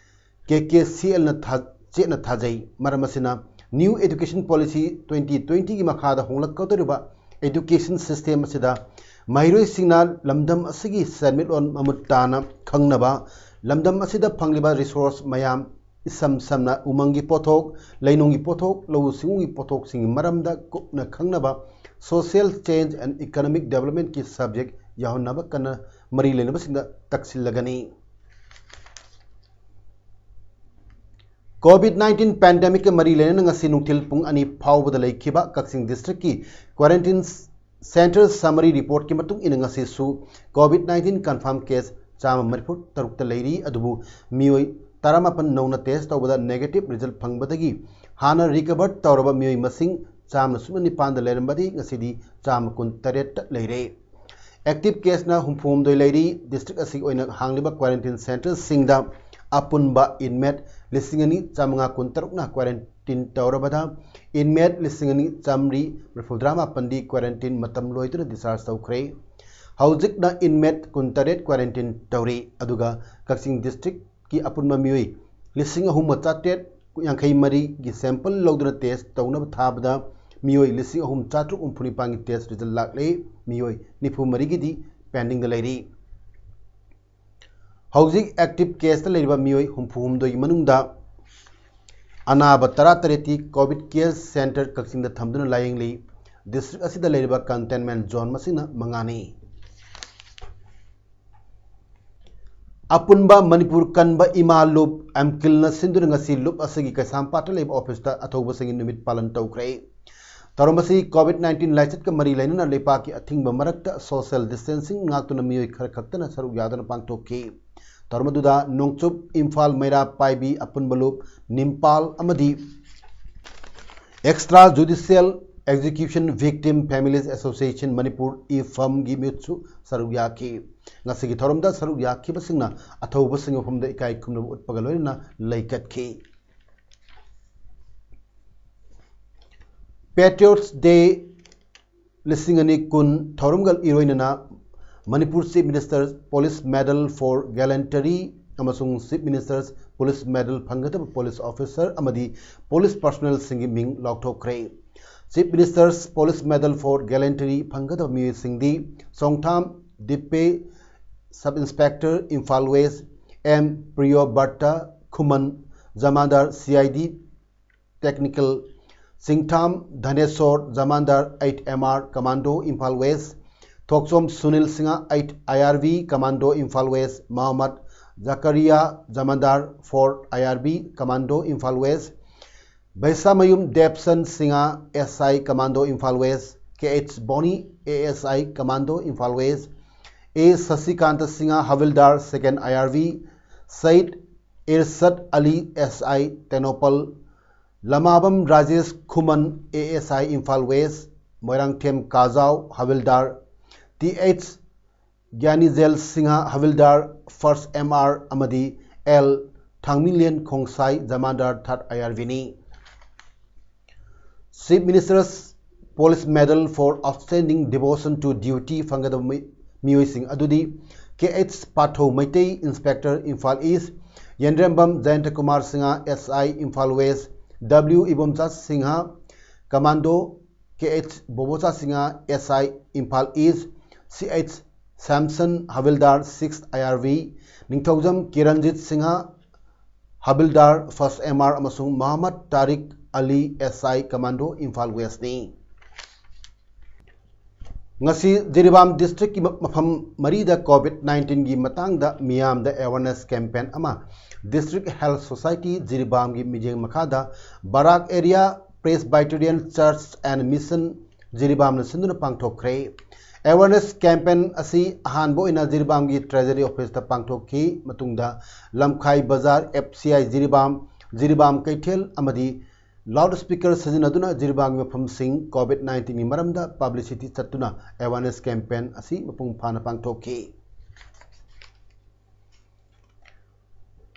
K K C Lꯅ ꯊꯥ-, ꯆꯦꯠꯅ ꯊꯥꯖꯩ꯫ ꯃꯔꯝ ꯑꯁꯤꯅ, New Education Policy twenty twenty ꯒꯤ ꯃꯈꯥꯗ ꯍꯣꯡꯂꯛꯀꯗꯧꯔꯤꯕ education system ꯑꯁꯤꯗ ꯃꯍꯩꯔꯣꯏꯁꯤꯡꯅ ꯂꯝꯗꯝ ꯑꯁꯤꯒꯤ ꯁꯦꯟꯃꯤꯠꯂꯣꯟ ꯃꯃꯨꯠ ꯇꯥꯅ ꯈꯪꯅꯕ, ꯂꯝꯗꯝ ꯑꯁꯤꯗ ꯐꯪꯂꯤꯕ resource ꯃꯌꯥꯝ, ꯏꯁꯝ ꯁꯝꯅ ꯎꯃꯪꯒꯤ ꯄꯣꯠꯊꯣꯛ, ꯂꯩꯅꯨꯡꯒꯤ ꯄꯣꯠꯊꯣꯛ, ꯂꯧꯎ ꯁꯤꯡꯎꯒꯤ ꯄꯣꯠꯊꯣꯛꯁꯤꯡꯒꯤ ꯃꯔꯝꯗ ꯀꯨꯞꯅ ꯈꯪꯅꯕ, social change and economic development ꯀꯤ subject ꯌꯥꯎꯍꯟꯅꯕ ꯀꯟꯅ ꯃꯔꯤ ꯂꯩꯅꯕꯁꯤꯡꯗ ꯇꯛꯁꯤꯜꯂꯒꯅꯤ꯫ COVID nineteen pandemic ꯀ ꯃꯔꯤ ꯂꯩꯅꯅ ꯉꯁꯤ ꯅꯨꯡꯊꯤꯜ ꯄꯨꯡ ꯑꯅꯤ ꯐꯥꯎꯕꯗ ꯂꯩꯈꯤꯕ ꯀꯛꯆꯤꯡ district ꯀꯤ quarantine center summary report ꯀꯤ ꯃꯇꯨꯡ ꯏꯟꯅ, ꯉꯁꯤꯁꯨ COVID nineteen confirm case ꯆꯥꯝꯃ ꯃꯔꯤꯐꯨ ꯇꯔꯨꯛꯇ ꯂꯩꯔꯤ꯫ ꯑꯗꯨꯕꯨ ꯃꯤꯑꯣꯏ ꯇꯔꯥꯃꯥꯄꯟ ꯅꯧꯅ test ꯇꯧꯕꯗ negative result ꯐꯪꯕꯗꯒꯤ ꯍꯥꯟꯅ recover ꯇꯧꯔꯕ ꯃꯤꯑꯣꯏ ꯃꯁꯤꯡ ꯆꯥꯝꯃ ꯁꯨꯞꯅ ꯅꯤꯄꯥꯟꯗ ꯂꯩꯔꯝꯕꯗꯒꯤ ꯉꯁꯤꯗꯤ ꯆꯥꯝꯃ ꯀꯨꯟ ꯇꯔꯦꯠꯇ ꯂꯩꯔꯦ꯫ Active case ꯅ ꯍꯨꯝꯐꯨ ꯍꯨꯝꯗꯣꯏ ꯂꯩꯔꯤ꯫ District ꯑꯁꯤꯒꯤ ꯑꯣꯏꯅ ꯍꯥꯡꯂꯤꯕ quarantine center ꯁꯤꯡꯗ ꯑꯄꯨꯟꯕ inmate ꯂꯤꯁꯤꯡ ꯑꯅꯤ ꯆꯥꯝꯃꯉꯥ ꯀꯨꯟꯇꯔꯨꯛꯅ quarantine ꯇꯧꯔꯕꯗ, inmate ꯂꯤꯁꯤꯡ ꯑꯅꯤ ꯆꯥꯝꯃꯔꯤ ꯃꯔꯤꯐꯨꯇꯔꯥ ꯃꯥꯄꯟꯗꯤ quarantine ꯃꯇꯝ ꯂꯣꯏꯗꯨꯅ discharge ꯇꯧꯈ꯭ꯔꯦ꯫ ꯍꯧꯖꯤꯛꯅ inmate ꯀꯨꯟꯇꯔꯦꯠ quarantine ꯇꯧꯔꯤ꯫ ꯑꯗꯨꯒ ꯀꯛꯆꯤꯡ district ꯀꯤ ꯑꯄꯨꯟꯕ ꯃꯤꯑꯣꯏ ꯂꯤꯁꯤꯡ ꯑꯍꯨꯝꯒ ꯆꯥꯇ꯭ꯔꯦꯠ ꯌꯥꯡꯈꯩ ꯃꯔꯤꯒꯤ sample ꯂꯧꯗꯨꯅ test ꯇꯧꯅꯕ ꯊꯥꯕꯗ, ꯃꯤꯑꯣꯏ ꯂꯤꯁꯤꯡ ꯑꯍꯨꯝ ꯆꯥꯇ꯭ꯔꯨꯛ ꯍꯨꯝꯐꯨ ꯅꯤꯄꯥꯟꯒꯤ test result ꯂꯥꯛꯂꯦ꯫ ꯃꯤꯑꯣꯏ ꯅꯤꯐꯨ ꯃꯔꯤꯒꯤꯗꯤ pending ꯗ ꯂꯩꯔꯤ꯫ ꯍꯧꯖꯤꯛ active case ꯇ ꯂꯩꯔꯤꯕ ꯃꯤꯑꯣꯏ ꯍꯨꯝꯐꯨ ꯍꯨꯝꯗꯣꯏꯒꯤ ꯃꯅꯨꯡꯗ ꯑꯅꯥꯕ ꯇꯔꯥꯇꯔꯦꯠꯇꯤ COVID care center ꯀꯛꯆꯤꯡꯗ ꯊꯝꯗꯨꯅ ꯂꯥꯌꯦꯡꯂꯤ꯫ District ꯑꯁꯤꯗ ꯂꯩꯔꯤꯕ containment zone ꯃꯁꯤꯡꯅ ꯃꯉꯥꯅꯤ꯫ ꯑꯄꯨꯟꯕ ꯃꯅꯤꯄꯨꯔ ꯀꯟꯕ ꯏꯃꯥ ꯂꯨꯞ ꯑꯦꯝꯀꯤꯜꯅ ꯁꯤꯟꯗꯨꯅ ꯉꯁꯤ ꯂꯨꯞ ꯑꯁꯤꯒꯤ ꯀꯩꯁꯥꯝꯄꯥꯠꯇ ꯂꯩꯕ office ꯇ ꯑꯊꯧꯕꯁꯤꯡꯒꯤ ꯅꯨꯃꯤꯠ ꯄꯥꯂꯟ ꯇꯧꯈ꯭ꯔꯦ꯫ ꯊꯧꯔꯝ ꯑꯁꯤ COVID nineteen ꯂꯥꯏꯆꯠꯀ ꯃꯔꯤ ꯂꯩꯅꯅ ꯂꯩꯄꯥꯛꯀꯤ ꯑꯊꯤꯡꯕ ꯃꯔꯛꯇ social distancing ꯉꯥꯛꯇꯨꯅ ꯃꯤꯑꯣꯏ ꯈꯔ ꯈꯛꯇꯅ ꯁꯔꯨꯛ ꯌꯥꯗꯨꯅ ꯄꯥꯡꯊꯣꯛꯈꯤ꯫ ꯊꯧꯔꯝ ꯑꯗꯨꯗ ꯅꯣꯡꯆꯨꯞ ꯏꯝꯐꯥꯜ, ꯃꯩꯔꯥ, ꯄꯥꯏꯕꯤ, ꯑꯄꯨꯟꯕ ꯂꯨꯞ, ꯅꯤꯝꯄꯥꯜ ꯑꯃꯗꯤ Extra Judicial Execution Victim Families Association Manipur, ꯏꯐꯝꯒꯤ ꯃꯤꯍꯨꯠꯁꯨ ꯁꯔꯨꯛ ꯌꯥꯈꯤ꯫ ꯉꯁꯤꯒꯤ ꯊꯧꯔꯝꯗ ꯁꯔꯨꯛ ꯌꯥꯈꯤꯕꯁꯤꯡꯅ ꯑꯊꯧꯕꯁꯤꯡꯒꯤ ꯃꯐꯝꯗ ꯏꯀꯥꯏ ꯈꯨꯝꯅꯕ ꯎꯠꯄꯒ ꯂꯣꯏꯅꯅ ꯂꯩꯀꯠꯈꯤ꯫ Patriots Day ꯂꯤꯁꯤꯡ ꯑꯅꯤ ꯀꯨꯟ ꯊꯧꯔꯝꯒ ꯏꯔꯣꯏꯅꯅ Manipur Chief Minister Police Medal for Gallantry ꯑꯃꯁꯨꯡ Chief Minister's Police Medal ꯐꯪꯒꯗꯕ police officer ꯑꯃꯗꯤ police personnelꯁꯤꯡꯒꯤ ꯃꯤꯡ ꯂꯥꯎꯊꯣꯛꯈ꯭ꯔꯦ꯫ Chief Minister's Police Medal for Gallantry ꯐꯪꯒꯗꯕ ꯃꯤꯑꯣꯏꯁꯤꯡꯗꯤ ꯆꯣꯡꯊꯥꯝ ꯗꯤꯄꯦ, Sub Inspector, Imphal West, M Priyobarta, Khuman, Jamandar, C I D Technical, ꯆꯤꯡꯊꯥꯝ ꯙꯅꯦꯁꯣꯔ, Jamandar, eight M R Commando, Imphal West, Thokchom Sunil Singh, eight I R V Commando, Imphal West, Mohammad ꯖꯀꯔꯤꯌꯥ, Jamandar, four I R V Commando, Imphal West, ꯕꯩꯁꯥꯃꯌꯨꯝ ꯗꯦꯕꯁꯟ Singh, S I Commando, Imphal West, K H Boni, A S I Commando, Imphal West, A Sasikanta Singha, Havildar, second I R V, Said Irshad Ali, S I Tenopal, Lamabam Rajesh Khuman, A S I Imphal West, Moirangthem Kajao, Havildar, T H Gyanizel Singha, Havildar, first M R ꯑꯃꯗꯤ L Thangmilian Khongsai, Jamandar, third I R V ꯅꯤ꯫ Chief Minister's Police Medal for Outstanding Devotion to Duty ꯐꯪꯒꯗꯕ ꯃꯤ-, ꯃꯤꯑꯣꯏꯁꯤꯡ ꯑꯗꯨꯗꯤ K H ꯄꯥꯊꯧ Meitei, Inspector, Imphal East, ꯌꯦꯟꯗ꯭ꯔꯦꯝꯕꯝ ꯖꯌꯟꯇ Kumar Singh, S I Imphal West, W Ibomcha Singh, Commando, K H ꯕꯣꯕꯣꯆꯥ Singh, S I Imphal East, C H Samson, Havildar, sixth I R V, Ningthoujam ꯀꯤꯔꯟꯖꯤꯠ Singh, Havildar, first M R ꯑꯃꯁꯨꯡ ꯃꯣꯍꯝꯃꯗ ꯇꯥꯔꯤꯛ ꯑꯂꯤ, S I Commando, Imphal West ꯅꯤ꯫ ꯉꯁꯤ Jiribam district ꯀꯤ ꯃ-, ꯃꯐꯝ ꯃꯔꯤꯗ COVID nineteen ꯒꯤ ꯃꯇꯥꯡꯗ ꯃꯤꯌꯥꯝꯗ awareness campaign ꯑꯃ District Health Society ꯖꯤꯔꯤꯕꯥꯝꯒꯤ ꯃꯤꯠꯌꯦꯡ ꯃꯈꯥꯗ ꯕꯔꯥꯛ Area Presbyterian Church and Mission ꯖꯤꯔꯤꯕꯥꯝꯅ ꯁꯤꯟꯗꯨꯅ ꯄꯥꯡꯊꯣꯛꯈ꯭ꯔꯦ꯫ Awareness campaign ꯑꯁꯤ ꯑꯍꯥꯟꯕ ꯑꯣꯏꯅ ꯖꯤꯔꯤꯕꯥꯝꯒꯤ Treasury Office ꯇ ꯄꯥꯡꯊꯣꯛꯈꯤ꯫ ꯃꯇꯨꯡꯗ ꯂꯝꯈꯥꯏ ꯕꯖꯥꯔ, F C I Jiribam, Jiribam ꯀꯩꯊꯦꯜ ꯑꯃꯗꯤ loud speaker ꯁꯤꯖꯤꯟꯅꯗꯨꯅ ꯖꯤꯔꯤꯕꯥꯝꯒꯤ ꯃꯐꯝꯁꯤꯡ COVID nineteen ꯒꯤ ꯃꯔꯝꯗ publicity ꯆꯠꯇꯨꯅ awareness campaign ꯑꯁꯤ ꯃꯄꯨꯡ ꯐꯥꯅ ꯄꯥꯡꯊꯣꯛꯈꯤ꯫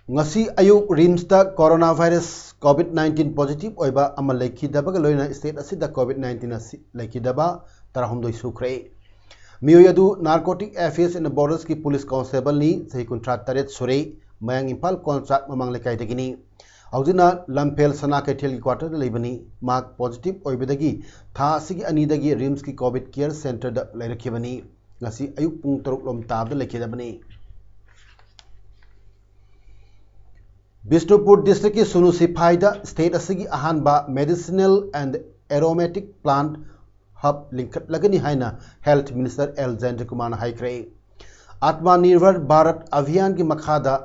ꯉꯁꯤ ꯑꯌꯨꯛ RIMS ꯇ coronavirus COVID nineteen positive ꯑꯣꯏꯕ ꯑꯃ ꯂꯩꯈꯤꯗꯕꯒ ꯂꯣꯏꯅꯅ state ꯑꯁꯤꯗ COVID nineteen ꯑꯁꯤ ꯂꯩꯈꯤꯗꯕ ꯇꯔꯥꯍꯨꯝꯗꯣꯏ ꯁꯨꯈ꯭ꯔꯦ꯫ ꯃꯤꯑꯣꯏ ꯑꯗꯨ Narcotic Affairs and Borders ꯀꯤ police constable ꯅꯤ, ꯆꯍꯤ ꯀꯨꯟꯊ꯭ꯔꯥ ꯇꯔꯦꯠ ꯁꯨꯔꯦ꯫ ꯃꯌꯥꯡ ꯏꯝꯐꯥꯜ ꯀꯣꯟꯆꯥꯛ ꯃꯃꯥꯡ ꯂꯩꯀꯥꯏꯗꯒꯤꯅꯤ꯫ ꯍꯧꯖꯤꯛꯅ ꯂꯝꯐꯦꯜ ꯁꯅꯥ ꯀꯩꯊꯦꯜꯒꯤ quarterꯗ ꯂꯩꯕꯅꯤ꯫ ꯃꯍꯥꯛ positive ꯑꯣꯏꯕꯗꯒꯤ ꯊꯥ ꯑꯁꯤꯒꯤ ꯑꯅꯤꯗꯒꯤ RIMSꯀꯤ COVID care centreꯗ ꯂꯩꯔꯛꯈꯤꯕꯅꯤ꯫ ꯉꯁꯤ ꯑꯌꯨꯛ ꯄꯨꯡ ꯇꯔꯨꯛ ꯂꯣꯝ ꯇꯥꯕꯗ ꯂꯩꯈꯤꯗꯕꯅꯤ꯫ ꯕꯤꯁꯅꯨꯄꯨꯔ districtꯀꯤ ꯁꯨꯅꯨ ꯁꯤꯐꯥꯏꯗ state ꯑꯁꯤꯒꯤ ꯑꯍꯥꯟꯕ medicinal and aromatic plant hub ꯂꯤꯡꯈꯠꯂꯒꯅꯤ ꯍꯥꯏꯅ Health Minister ꯑꯦꯜ ꯖꯌꯟꯇ ꯀꯨꯃꯥꯔꯅ ꯍꯥꯏꯈ꯭ꯔꯦ꯫ ꯑꯥꯠꯃꯥ ꯅꯤꯔꯚꯔ ꯚꯥꯔꯠ ꯑꯚꯤꯌꯥꯟꯒꯤ ꯃꯈꯥꯗ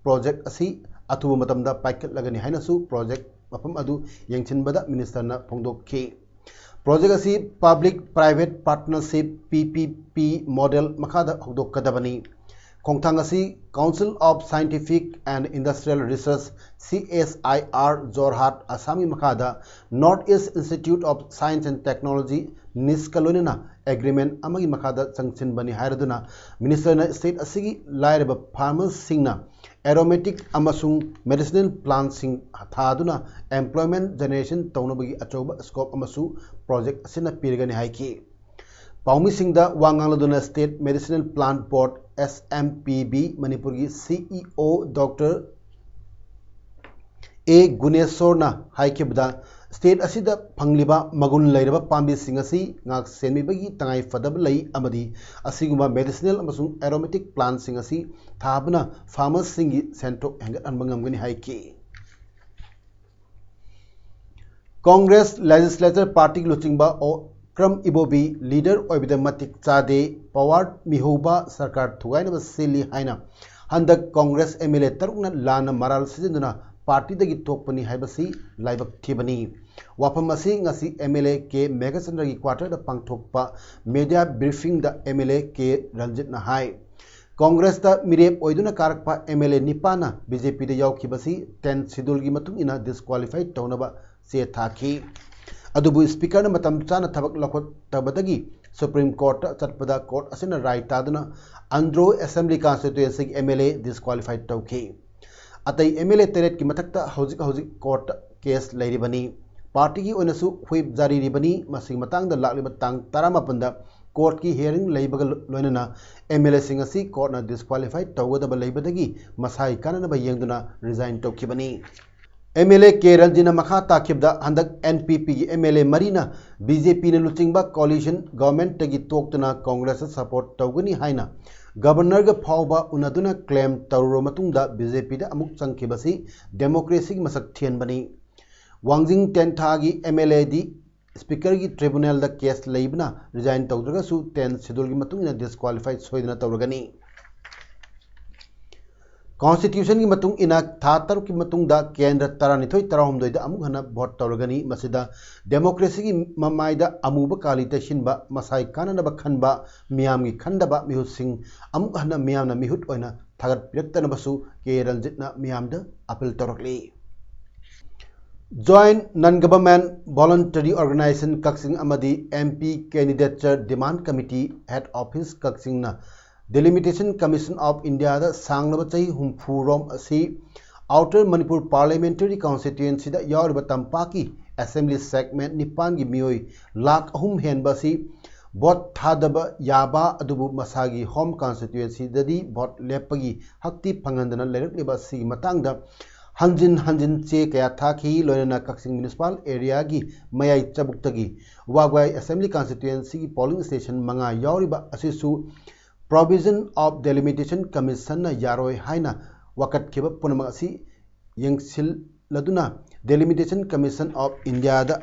project ꯑꯁꯤ ꯑꯊꯨꯕ ꯃꯇꯝꯗ ꯄꯥꯏꯈꯠꯂꯒꯅꯤ ꯍꯥꯏꯅꯁꯨ project ꯃꯐꯝ ꯑꯗꯨ ꯌꯦꯡꯁꯤꯟꯕꯗ ministerꯅ ꯐꯣꯡꯗꯣꯛꯈꯤ꯫ Project ꯑꯁꯤ Public Private Partnership, P P P model ꯃꯈꯥꯗ ꯍꯧꯗꯣꯛꯀꯗꯕꯅꯤ꯫ ꯈꯣꯡꯊꯥꯡ ꯑꯁꯤ Council of Scientific and Industrial Research, C S I R, Jorhat, ꯑꯁꯥꯝꯒꯤ ꯃꯈꯥꯗ North East Institute of Science and Technology, NISTꯀ ꯂꯣꯏꯅꯅ agreement ꯑꯃꯒꯤ ꯃꯈꯥꯗ ꯆꯪꯁꯤꯟꯕꯅꯤ ꯍꯥꯏꯔꯗꯨꯅ ministerꯅ state ꯑꯁꯤꯒꯤ ꯂꯥꯏꯔꯕ farmersꯁꯤꯡꯅ aromatic ꯑꯃꯁꯨꯡ medicinal plantꯁꯤꯡ ꯊꯥꯗꯨꯅ employment generation ꯇꯧꯅꯕꯒꯤ ꯑꯆꯧꯕ scope ꯑꯃꯁꯨ project ꯑꯁꯤꯅ ꯄꯤꯔꯒꯅꯤ ꯍꯥꯏꯈꯤ꯫ ꯄꯥꯎꯃꯤꯁꯤꯡꯗ ꯋꯥ ꯉꯥꯡꯂꯗꯨꯅ State Medicinal Plant Board, S M P B, ꯃꯅꯤꯄꯨꯔꯒꯤ CEO Doctor ꯑꯦ ꯒꯨꯅꯦꯁꯣꯔꯅ ꯍꯥꯏꯈꯤꯕꯗ, state ꯑꯁꯤꯗ ꯐꯪꯂꯤꯕ ꯃꯒꯨꯟ ꯂꯩꯔꯕ ꯄꯥꯝꯕꯤꯁꯤꯡ ꯑꯁꯤ ꯉꯥꯛ ꯁꯦꯟꯕꯤꯕꯒꯤ ꯇꯉꯥꯏ ꯐꯗꯕ ꯂꯩ ꯑꯃꯗꯤ ꯑꯁꯤꯒꯨꯝꯕ medicinal ꯑꯃꯁꯨꯡ aromatic plantꯁꯤꯡ ꯑꯁꯤ ꯊꯥꯕꯅ farmersꯁꯤꯡꯒꯤ ꯁꯦꯟꯊꯣꯛ ꯍꯦꯟꯒꯠꯍꯟꯕ ꯉꯝꯒꯅꯤ ꯍꯥꯏꯈꯤ꯫ Congress Legislature Partyꯒꯤ ꯂꯨꯆꯤꯡꯕ ꯑꯣꯀ꯭ꯔꯝ ꯏꯕꯣꯕꯤ leader ꯑꯣꯏꯕꯗ ꯃꯇꯤꯛ ꯆꯥꯗꯦ, power ꯃꯤꯍꯧꯕ ꯁꯔꯀꯥꯔ ꯊꯨꯒꯥꯏꯅꯕ ꯁꯤꯜꯂꯤ ꯍꯥꯏꯅ ꯍꯟꯗꯛ Congress M L A ꯇꯔꯨꯛꯅ ꯂꯥꯟꯅ ꯃꯔꯥꯜ ꯁꯤꯖꯤꯟꯗꯨꯅ partyꯗꯒꯤ ꯊꯣꯛꯄꯅꯤ ꯍꯥꯏꯕꯁꯤ ꯂꯥꯏꯕꯛ ꯊꯤꯕꯅꯤ꯫ ꯋꯥꯐꯝ ꯑꯁꯤ ꯉꯁꯤ M L A ꯀꯦ ꯃꯦꯘꯆꯟꯗ꯭ꯔꯒꯤ quarterꯗ ꯄꯥꯡꯊꯣꯛꯄ media briefingꯗ M L A ꯀꯦ ꯔꯟꯖꯤꯠꯅ ꯍꯥꯏ꯫ Congressꯇ ꯃꯤꯔꯦꯞ ꯑꯣꯏꯗꯨꯅ ꯀꯥꯔꯛꯄ M L A ꯅꯤꯄꯥꯟꯅ B J Pꯗ ꯌꯥꯎꯈꯤꯕꯁꯤ tenth scheduleꯒꯤ ꯃꯇꯨꯡ ꯏꯟꯅ disqualify ꯇꯧꯅꯕ ꯆꯦ ꯊꯥꯈꯤ꯫ ꯑꯗꯨꯕꯨ speakerꯅ ꯃꯇꯝ ꯆꯥꯅ ꯊꯕꯛ ꯂꯧꯈꯠꯇꯕꯗꯒꯤ Supreme Courtꯇ ꯆꯠꯄꯗ court ꯑꯁꯤꯅ ꯔꯥꯏ ꯇꯥꯗꯨꯅ Andro Assembly Constituencyꯒꯤ M L A disqualify ꯇꯧꯈꯤ꯫ ꯑꯇꯩ M L A ꯇꯔꯦꯠꯀꯤ ꯃꯊꯛꯇ ꯍꯧꯖꯤꯛ ꯍꯧꯖꯤꯛ courtꯇ case ꯂꯩꯔꯤꯕꯅꯤ꯫ Partyꯒꯤ ꯑꯣꯏꯅꯁꯨ whip ꯖꯥꯔꯤꯔꯤꯕꯅꯤ꯫ ꯃꯁꯤꯒꯤ ꯃꯇꯥꯡꯗ ꯂꯥꯛꯂꯤꯕ ꯇꯥꯡ ꯇꯔꯥꯃꯥꯄꯟꯗ ꯀꯣꯔꯠꯀꯤ ꯍꯤꯌꯔꯤꯡ ꯂꯩꯕꯒ ꯂꯣꯏꯅꯅ ꯑꯦꯝ ꯑꯦꯜ ꯑꯦꯁꯤꯡ ꯑꯁꯤ ꯀꯣꯔꯠꯅ ꯗꯤꯁꯀ꯭ꯋꯥꯂꯤꯐꯥꯏ ꯇꯧꯒꯗꯕ ꯂꯩꯕꯗꯒꯤ ꯃꯁꯥꯒꯤ ꯀꯥꯟꯅꯅꯕ ꯌꯦꯡꯗꯨꯅ ꯔꯤꯖꯥꯏꯟ ꯇꯧꯈꯤꯕꯅꯤ꯫ ꯑꯦꯝ ꯑꯦꯜ ꯑꯦ ꯀꯦ ꯔꯟꯖꯤꯠꯅ ꯃꯈꯥ ꯇꯥꯈꯤꯕꯗ, ꯍꯟꯗꯛ ꯑꯦꯟ ꯄꯤ ꯄꯤꯒꯤ ꯑꯦꯝ ꯑꯦꯜ ꯑꯦ ꯃꯔꯤꯅ ꯕꯤ ꯖꯦ ꯄꯤꯅ ꯂꯨꯆꯤꯡꯕ ꯀꯣꯂꯤꯁꯟ ꯒꯚꯔꯟꯃꯦꯟꯠꯇꯒꯤ ꯇꯣꯛꯇꯨꯅ ꯀꯣꯡꯒ꯭ꯔꯦꯁꯇ ꯁꯄꯣꯔꯠ ꯇꯧꯒꯅꯤ ꯍꯥꯏꯅ ꯒꯕꯔꯅꯔꯒ ꯐꯥꯎꯕ ꯎꯅꯗꯨꯅ ꯀ꯭ꯂꯦꯝ ꯇꯧꯔꯨꯔꯕ ꯃꯇꯨꯡꯗ ꯕꯤ ꯖꯦ ꯄꯤꯗ ꯑꯃꯨꯛ ꯆꯪꯈꯤꯕꯁꯤ ꯗꯦꯃꯣꯀ꯭ꯔꯦꯁꯤꯒꯤ ꯃꯁꯛ ꯊꯤꯍꯟꯕꯅꯤ꯫ ꯋꯥꯡꯖꯤꯡ ꯇꯦꯟꯊꯥꯒꯤ ꯑꯦꯝ ꯑꯦꯜ ꯑꯦꯗꯤ ꯁ꯭ꯄꯤꯀꯔꯒꯤ ꯇ꯭ꯔꯤꯕꯨꯅꯦꯜꯗ ꯀꯦꯁ ꯂꯩꯕꯅ ꯔꯤꯖꯥꯏꯟ ꯇꯧꯗ꯭ꯔꯒꯁꯨ ꯇꯦꯟ ꯁꯦꯗꯨꯜꯒꯤ ꯃꯇꯨꯡ ꯏꯟꯅ ꯗꯤꯁꯀ꯭ꯋꯥꯂꯤꯐꯥꯏ ꯁꯣꯏꯗꯅ ꯇꯧꯔꯒꯅꯤ꯫ ꯀꯣꯟꯁꯇꯤꯇ꯭ꯌꯨꯁꯟꯒꯤ ꯃꯇꯨꯡ ꯏꯟꯅ ꯊꯥ ꯇꯔꯨꯛꯀꯤ ꯃꯇꯨꯡꯗ ꯀꯦꯟꯗ꯭ꯔ ꯇꯔꯥꯅꯤꯊꯣꯏ ꯇꯔꯥꯍꯨꯝꯗꯣꯏꯗ ꯑꯃꯨꯛ ꯍꯟꯅ ꯚꯣꯠ ꯇꯧꯔꯒꯅꯤ꯫ ꯃꯁꯤꯗ ꯗꯦꯃꯣꯀ꯭ꯔꯦꯁꯤꯒꯤ ꯃꯃꯥꯏꯗ ꯑꯃꯨꯕ ꯀꯥꯂꯤ ꯇꯩꯁꯤꯟꯕ, ꯃꯁꯥꯒꯤ ꯀꯥꯟꯅꯅꯕ ꯈꯟꯕ, ꯃꯤꯌꯥꯝꯒꯤ ꯈꯟꯗꯕ ꯃꯤꯍꯨꯠꯁꯤꯡ ꯑꯃꯨꯛ ꯍꯟꯅ ꯃꯤꯌꯥꯝꯅ ꯃꯤꯍꯨꯠ ꯑꯣꯏꯅ ꯊꯥꯒꯠꯄꯤꯔꯛꯇꯅꯕꯁꯨ ꯀꯦ ꯔꯟꯖꯤꯠꯅ ꯃꯤꯌꯥꯝꯗ ꯑꯄꯤꯜ ꯇꯧꯔꯛꯂꯤ꯫ Joint Non-Government Voluntary Organization ꯀꯛꯆꯤꯡ ꯑꯃꯗꯤ M P Candidature Demand Committee Head Office ꯀꯛꯆꯤꯡꯅ Delimitation Commission of Indiaꯗ ꯁꯥꯡꯂꯕ ꯆꯍꯤ ꯍꯨꯝꯐꯨ ꯔꯣꯝ ꯑꯁꯤ Outer Manipur Parliamentary Constituencyꯗ ꯌꯥꯎꯔꯤꯕ ꯇꯝꯄꯥꯛꯀꯤ assembly segment ꯅꯤꯄꯥꯟꯒꯤ ꯃꯤꯑꯣꯏ ꯂꯥꯈ ꯑꯍꯨꯝ ꯍꯦꯟꯕ ꯑꯁꯤ ꯚꯣꯠ ꯊꯥꯗꯕ ꯌꯥꯕ ꯑꯗꯨꯕꯨ ꯃꯁꯥꯒꯤ home constituencyꯗꯗꯤ ꯚꯣꯠ ꯂꯦꯞꯄꯒꯤ ꯍꯛꯇꯤ ꯐꯪꯍꯟꯗꯅ ꯂꯩꯔꯛꯂꯤꯕ ꯑꯁꯤꯒꯤ ꯃꯇꯥꯡꯗ ꯍꯟꯖꯤꯟ ꯍꯟꯖꯤꯟ ꯆꯦ ꯀꯌꯥ ꯊꯥꯈꯤ꯫ ꯂꯣꯏꯅꯅ ꯀꯛꯆꯤꯡ municipal areaꯒꯤ ꯃꯌꯥꯏ ꯆꯕꯨꯛꯇꯒꯤ ꯋꯥꯕꯒꯥꯏ assembly constituencyꯒꯤ polling station ꯃꯉꯥ ꯌꯥꯎꯔꯤꯕ ꯑꯁꯤꯁꯨ Provision of Delimitation Commissionꯅ ꯌꯥꯔꯣꯏ ꯍꯥꯏꯅ ꯋꯥꯀꯠꯈꯤꯕ ꯄꯨꯝꯅꯃꯛ ꯑꯁꯤ ꯌꯦꯡꯁꯤꯜꯂꯗꯨꯅ Delimitation Commission of Indiaꯗ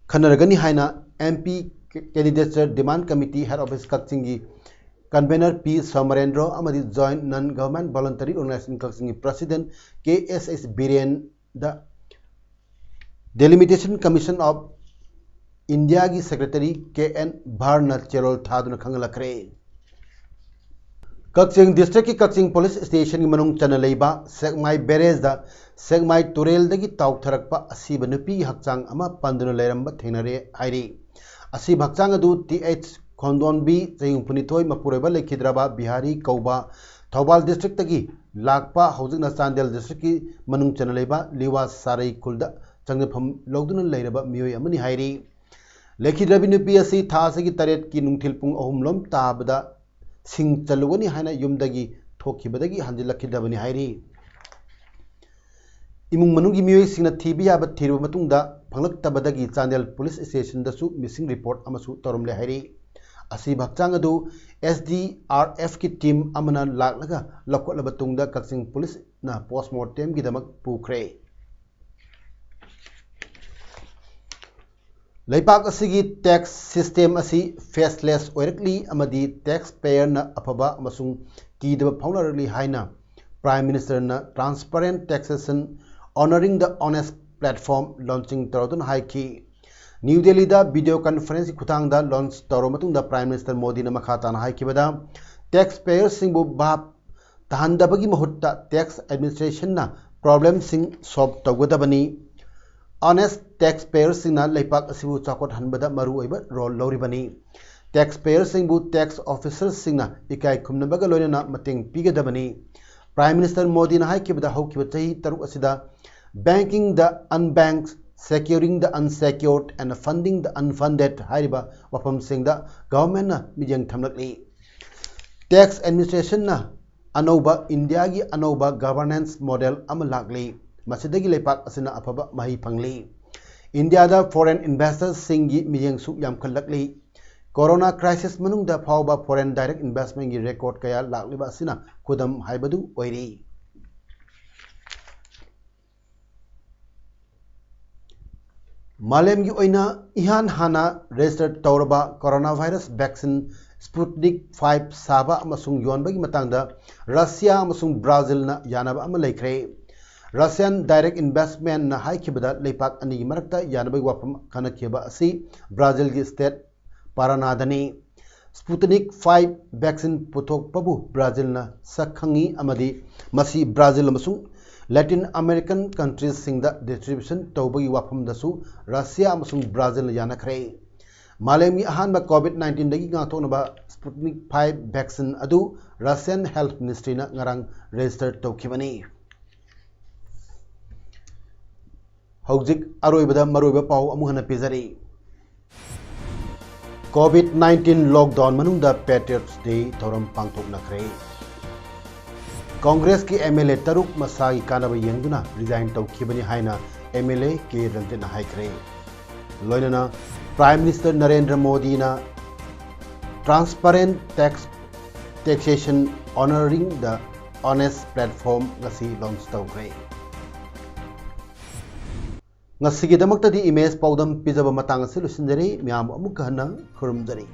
ꯈꯟꯅꯔꯒꯅꯤ ꯍꯥꯏꯅ M P Candidature Demand Committee Head Office ꯀꯛꯆꯤꯡꯒꯤ convener ꯄꯤ ꯁꯣꯃꯔꯦꯟꯗ꯭ꯔꯣ ꯑꯃꯗꯤ Joint Non-Government Voluntary Organization ꯀꯛꯆꯤꯡꯒꯤ president K S S Birendra Delimitation Commission of Indiaꯒꯤ secretary ꯀꯦ ꯑꯦꯟ ꯚꯥꯔꯅ ꯆꯦꯔꯣꯜ ꯊꯥꯗꯨꯅ ꯈꯪꯍꯜꯂꯛꯈ꯭ꯔꯦ꯫ ꯀꯛꯆꯤꯡ districtꯀꯤ ꯀꯛꯆꯤꯡ police stationꯒꯤ ꯃꯅꯨꯡ ꯆꯟꯅ ꯂꯩꯕ ꯁꯦꯛꯃꯥꯏ barrageꯗ ꯁꯦꯛꯃꯥꯏ ꯇꯨꯔꯦꯜꯗꯒꯤ ꯇꯥꯎꯊꯔꯛꯄ ꯑꯁꯤꯕ ꯅꯨꯄꯤꯒꯤ ꯍꯛꯆꯥꯡ ꯑꯃ ꯄꯟꯗꯨꯅ ꯂꯩꯔꯝꯕ ꯊꯦꯡꯅꯔꯦ ꯍꯥꯏꯔꯤ꯫ ꯑꯁꯤꯕ ꯍꯛꯆꯥꯡ ꯑꯗꯨ ꯇꯤ ꯑꯩꯆ ꯈꯣꯟꯗꯣꯟꯕꯤ, ꯆꯍꯤ ꯍꯨꯝꯐꯨꯅꯤꯊꯣꯏ, ꯃꯄꯨꯔꯣꯏꯕ ꯂꯩꯈꯤꯗ꯭ꯔꯕ ꯕꯤꯍꯥꯔꯤ ꯀꯧꯕ, ꯊꯧꯕꯥꯜ districtꯇꯒꯤ ꯂꯥꯛꯄ, ꯍꯧꯖꯤꯛꯅ ꯆꯥꯟꯗꯦꯜ districtꯀꯤ ꯃꯅꯨꯡ ꯆꯟꯅ ꯂꯩꯕ ꯂꯤꯋꯥ ꯁꯥꯔꯩ ꯈꯨꯜꯗ ꯆꯪꯖꯐꯝ ꯂꯧꯗꯨꯅ ꯂꯩꯔꯕ ꯃꯤꯑꯣꯏ ꯑꯃꯅꯤ ꯍꯥꯏꯔꯤ꯫ ꯂꯩꯈꯤꯗ꯭ꯔꯕꯤ ꯅꯨꯄꯤ ꯑꯁꯤ ꯊꯥ ꯑꯁꯤꯒꯤ ꯇꯔꯦꯠꯀꯤ ꯅꯨꯡꯊꯤꯜ ꯄꯨꯡ ꯑꯍꯨꯝ ꯂꯣꯝ ꯇꯥꯕꯗ ꯁꯤꯡ ꯆꯜꯂꯨꯒꯅꯤ ꯍꯥꯏꯅ ꯌꯨꯝꯗꯒꯤ ꯊꯣꯛꯈꯤꯕꯗꯒꯤ ꯍꯟꯖꯤꯜꯂꯛꯈꯤꯗꯕꯅꯤ ꯍꯥꯏꯔꯤ꯫ ꯏꯃꯨꯡ ꯃꯅꯨꯡꯒꯤ ꯃꯤꯑꯣꯏꯁꯤꯡꯅ ꯊꯤꯕ ꯌꯥꯕ ꯊꯤꯔꯨꯕ ꯃꯇꯨꯡꯗ ꯐꯪꯂꯛꯇꯕꯗꯒꯤ ꯆꯥꯟꯗꯦꯜ ꯄꯨꯂꯤꯁ ꯁ꯭ꯇꯦꯁꯟꯗꯁꯨ ꯃꯤꯁꯤꯡ ꯔꯤꯄꯣꯔꯠ ꯑꯃꯁꯨ ꯇꯧꯔꯝꯂꯦ ꯍꯥꯏꯔꯤ꯫ ꯑꯁꯤꯕ ꯍꯛꯆꯥꯡ ꯑꯗꯨ ꯑꯦꯁ ꯗꯤ ꯑꯥꯔ ꯑꯦꯐꯀꯤ ꯇꯤꯝ ꯑꯃꯅ ꯂꯥꯛꯂꯒ ꯂꯧꯈꯠꯂꯕ ꯇꯨꯡꯗ ꯀꯛꯆꯤꯡ ꯄꯨꯂꯤꯁꯅ ꯄꯣꯁꯃꯣꯔꯇꯦꯝꯒꯤꯗꯃꯛ ꯄꯨꯈ꯭ꯔꯦ꯫ ꯂꯩꯕꯥꯛ ꯑꯁꯤꯒꯤ ꯇꯦꯛꯁ ꯁꯤꯁꯇꯦꯝ ꯑꯁꯤ ꯐꯦꯁꯂꯦꯁ ꯑꯣꯏꯔꯛꯂꯤ ꯑꯃꯗꯤ ꯇꯦꯛꯁ ꯄꯦꯌꯔꯅ ꯑꯐꯕ ꯑꯃꯁꯨꯡ ꯀꯤꯗꯕ ꯐꯥꯎꯅꯔꯛꯂꯤ ꯍꯥꯏꯅ ꯄ꯭ꯔꯥꯏꯝ ꯃꯤꯅꯤꯁꯇꯔꯅ ꯇ꯭ꯔꯥꯟꯁꯄꯔꯦꯟ ꯇꯦꯛꯁꯦꯁꯟ ꯑꯣꯅꯔꯤꯡ ꯗ ꯑꯣꯅꯦꯁ ꯄ꯭ꯂꯦꯠꯐꯣꯔꯝ ꯂꯣꯟꯆꯤꯡ ꯇꯧꯔꯗꯨꯅ ꯍꯥꯏꯈꯤ꯫ ꯅ꯭ꯌꯨ ꯗꯦꯜꯂꯤꯗ ꯚꯤꯗꯤꯑꯣ ꯀꯟꯐꯔꯦꯟꯁꯀꯤ ꯈꯨꯊꯥꯡꯗ ꯂꯣꯟꯆ ꯇꯧꯔꯕ ꯃꯇꯨꯡꯗ ꯄ꯭ꯔꯥꯏꯝ ꯃꯤꯅꯤꯁꯇꯔ ꯃꯣꯗꯤꯅ ꯃꯈꯥ ꯇꯥꯅ ꯍꯥꯏꯈꯤꯕꯗ, ꯇꯦꯛꯁ ꯄꯦꯌꯔꯁꯤꯡꯕꯨ ꯚꯥꯞ ꯇꯥꯍꯟꯗꯕꯒꯤ ꯃꯍꯨꯠꯇ ꯇꯦꯛꯁ ꯑꯦꯗꯃꯤꯅꯤꯁꯇ꯭ꯔꯦꯁꯟꯅ ꯄ꯭ꯔꯣꯕ꯭ꯂꯦꯝꯁꯤꯡ ꯁꯣꯜꯕ ꯇꯧꯒꯗꯕꯅꯤ꯫ ꯑꯣꯅꯦꯁ ꯇꯦꯛꯁ ꯄꯦꯌꯔꯁꯤꯡꯅ ꯂꯩꯄꯥꯛ ꯑꯁꯤꯕꯨ ꯆꯥꯎꯈꯠꯍꯟꯕꯗ ꯃꯔꯨꯑꯣꯏꯕ ꯔꯣꯜ ꯂꯧꯔꯤꯕꯅꯤ꯫ ꯇꯦꯛꯁ ꯄꯦꯌꯔꯁꯤꯡꯕꯨ ꯇꯦꯛꯁ ꯑꯣꯐꯤꯁꯔꯁꯤꯡꯅ ꯏꯀꯥꯏ ꯈꯨꯝꯅꯕꯒ ꯂꯣꯏꯅꯅ ꯃꯇꯦꯡ ꯄꯤꯒꯗꯕꯅꯤ꯫ ꯄ꯭ꯔꯥꯏꯝ ꯃꯤꯅꯤꯁꯇꯔ ꯃꯣꯗꯤꯅ ꯍꯥꯏꯈꯤꯕꯗ, ꯍꯧꯈꯤꯕ ꯆꯍꯤ ꯇꯔꯨꯛ ꯑꯁꯤꯗ Banking the Unbanked, Securing the Unsecured and Funding the Unfunded ꯍꯥꯏꯔꯤꯕ ꯋꯥꯐꯝꯁꯤꯡꯗ ꯒꯚꯔꯟꯃꯦꯟꯠꯅ ꯃꯤꯠꯌꯦꯡ ꯊꯝꯂꯛꯂꯤ꯫ ꯇꯦꯛꯁ ꯑꯦꯗꯃꯤꯅꯤꯁꯇ꯭ꯔꯦꯁꯟꯅ ꯑꯅꯧꯕ ꯏꯟꯗꯤꯌꯥꯒꯤ ꯑꯅꯧꯕ ꯒꯚꯔꯅꯦꯟꯁ ꯃꯣꯗꯦꯜ ꯑꯃ ꯂꯥꯛꯂꯤ꯫ ꯃꯁꯤꯗꯒꯤ ꯂꯩꯄꯥꯛ ꯑꯁꯤꯅ ꯑꯐꯕ ꯃꯍꯩ ꯐꯪꯂꯤ꯫ ꯏꯟꯗꯤꯌꯥꯗ ꯐꯣꯔꯦꯟ ꯏꯟꯚꯦꯁꯇꯔꯁꯤꯡꯒꯤ ꯃꯤꯠꯌꯦꯡꯁꯨ ꯌꯥꯝꯈꯠꯂꯛꯂꯤ꯫ ꯀꯣꯔꯣꯅꯥ ꯀ꯭ꯔꯥꯏꯁꯤꯁ ꯃꯅꯨꯡꯗ ꯐꯥꯎꯕ ꯐꯣꯔꯦꯟ ꯗꯥꯏꯔꯦꯛ ꯏꯟꯚꯦꯁꯃꯦꯟꯒꯤ ꯔꯦꯀꯣꯔꯗ ꯀꯌꯥ ꯂꯥꯛꯂꯤꯕ ꯑꯁꯤꯅ ꯈꯨꯗꯝ ꯍꯥꯏꯕꯗꯨ ꯑꯣꯏꯔꯤ꯫ ꯃꯥꯂꯦꯝꯒꯤ ꯑꯣꯏꯅ ꯏꯍꯥꯟ ꯍꯥꯟꯅ ꯔꯦꯖꯤꯁꯇꯔ ꯇꯧꯔꯕ corona virus vaccine Sputnik five ꯁꯥꯕ ꯑꯃꯁꯨꯡ ꯌꯣꯟꯕꯒꯤ ꯃꯇꯥꯡꯗ ꯔꯁꯤꯌꯥ ꯑꯃꯁꯨꯡ ꯕ꯭ꯔꯥꯖꯤꯜꯅ ꯌꯥꯅꯕ ꯑꯃ ꯂꯩꯈ꯭ꯔꯦ꯫ ꯔꯁꯤꯌꯥꯟ ꯗꯥꯏꯔꯦꯛ ꯏꯟꯚꯦꯁꯃꯦꯟꯠꯅ ꯍꯥꯏꯈꯤꯕꯗ ꯂꯩꯄꯥꯛ ꯑꯅꯤꯒꯤ ꯃꯔꯛꯇ ꯌꯥꯅꯕꯒꯤ ꯋꯥꯐꯝ ꯈꯟꯅꯈꯤꯕ ꯑꯁꯤ ꯕ꯭ꯔꯥꯖꯤꯜꯒꯤ ꯁ꯭ꯇꯦꯠ ꯄꯥꯔꯥꯅꯥꯗꯅꯤ꯫ ꯁ꯭ꯄꯨꯇꯅꯤꯛ ꯐꯥꯏꯚ ꯚꯦꯛꯁꯤꯟ ꯄꯨꯊꯣꯛꯄꯕꯨ ꯕ꯭ꯔꯥꯖꯤꯜꯅ ꯁꯛ ꯈꯪꯉꯤ ꯑꯃꯗꯤ ꯃꯁꯤ ꯕ꯭ꯔꯥꯖꯤꯜ ꯑꯃꯁꯨꯡ ꯂꯦꯇꯤꯟ ꯑꯃꯦꯔꯤꯀꯟ ꯀꯟꯇ꯭ꯔꯤꯁꯁꯤꯡꯗ ꯗꯤꯁꯇ꯭ꯔꯤꯕ꯭ꯌꯨꯁꯟ ꯇꯧꯕꯒꯤ ꯋꯥꯐꯝꯗꯁꯨ ꯔꯁꯤꯌꯥ ꯑꯃꯁꯨꯡ ꯕ꯭ꯔꯥꯖꯤꯜꯅ ꯌꯥꯅꯈ꯭ꯔꯦ꯫ ꯃꯥꯂꯦꯝꯒꯤ ꯑꯍꯥꯟꯕ ꯀꯣꯚꯤꯗ ꯅꯥꯏꯟꯇꯤꯟꯗꯒꯤ ꯉꯥꯛꯊꯣꯛꯅꯕ ꯁ꯭ꯄꯨꯇꯅꯤꯛ ꯐꯥꯏꯚ ꯚꯦꯛꯁꯤꯟ ꯑꯗꯨ ꯔꯁꯤꯌꯟ ꯍꯦꯜꯊ ꯃꯤꯅꯤꯁꯇ꯭ꯔꯤꯅ ꯉꯔꯥꯡ ꯔꯦꯖꯤꯁꯇꯔ ꯇꯧꯈꯤꯕꯅꯤ꯫ ꯍꯧꯖꯤꯛ ꯑꯔꯣꯏꯕꯗ ꯃꯔꯨꯑꯣꯏꯕ ꯄꯥꯎ ꯑꯃꯨꯛ ꯍꯟꯅ ꯄꯤꯖꯔꯤ꯫ COVID nineteen lockdown ꯃꯅꯨꯡꯗ Patriots Day ꯊꯧꯔꯝ ꯄꯥꯡꯊꯣꯛꯅꯈ꯭ꯔꯦ꯫ ꯀꯣꯡꯒ꯭ꯔꯦꯁꯀꯤ MLA ꯇꯔꯨꯛ ꯃꯁꯥꯒꯤ ꯀꯥꯟꯅꯕ ꯌꯦꯡꯗꯨꯅ resign ꯇꯧꯈꯤꯕꯅꯤ ꯍꯥꯏꯅ MLA ꯀꯦ ꯔꯟꯖꯤꯠꯅ ꯍꯥꯏꯈ꯭ꯔꯦ꯫ ꯂꯣꯏꯅꯅ Prime Minister ꯅꯔꯦꯟꯗ꯭ꯔ ꯃꯣꯗꯤꯅ Transparent Tax Taxation Honoring the Honest Platform ꯉꯁꯤ launch ꯇꯧꯈ꯭ꯔꯦ꯫ ꯉꯁꯤꯒꯤꯗꯃꯛꯇꯗꯤ ꯏꯃꯦꯖ ꯄꯥꯎꯗꯝ ꯄꯤꯖꯕ ꯃꯇꯥꯡ ꯑꯁꯤ ꯂꯣꯏꯁꯤꯟꯖꯔꯦ꯫ ꯃꯌꯥꯝ ꯑꯃꯨꯛꯀ ꯍꯟꯅ ꯈꯨꯔꯨꯝꯖꯔꯤ꯫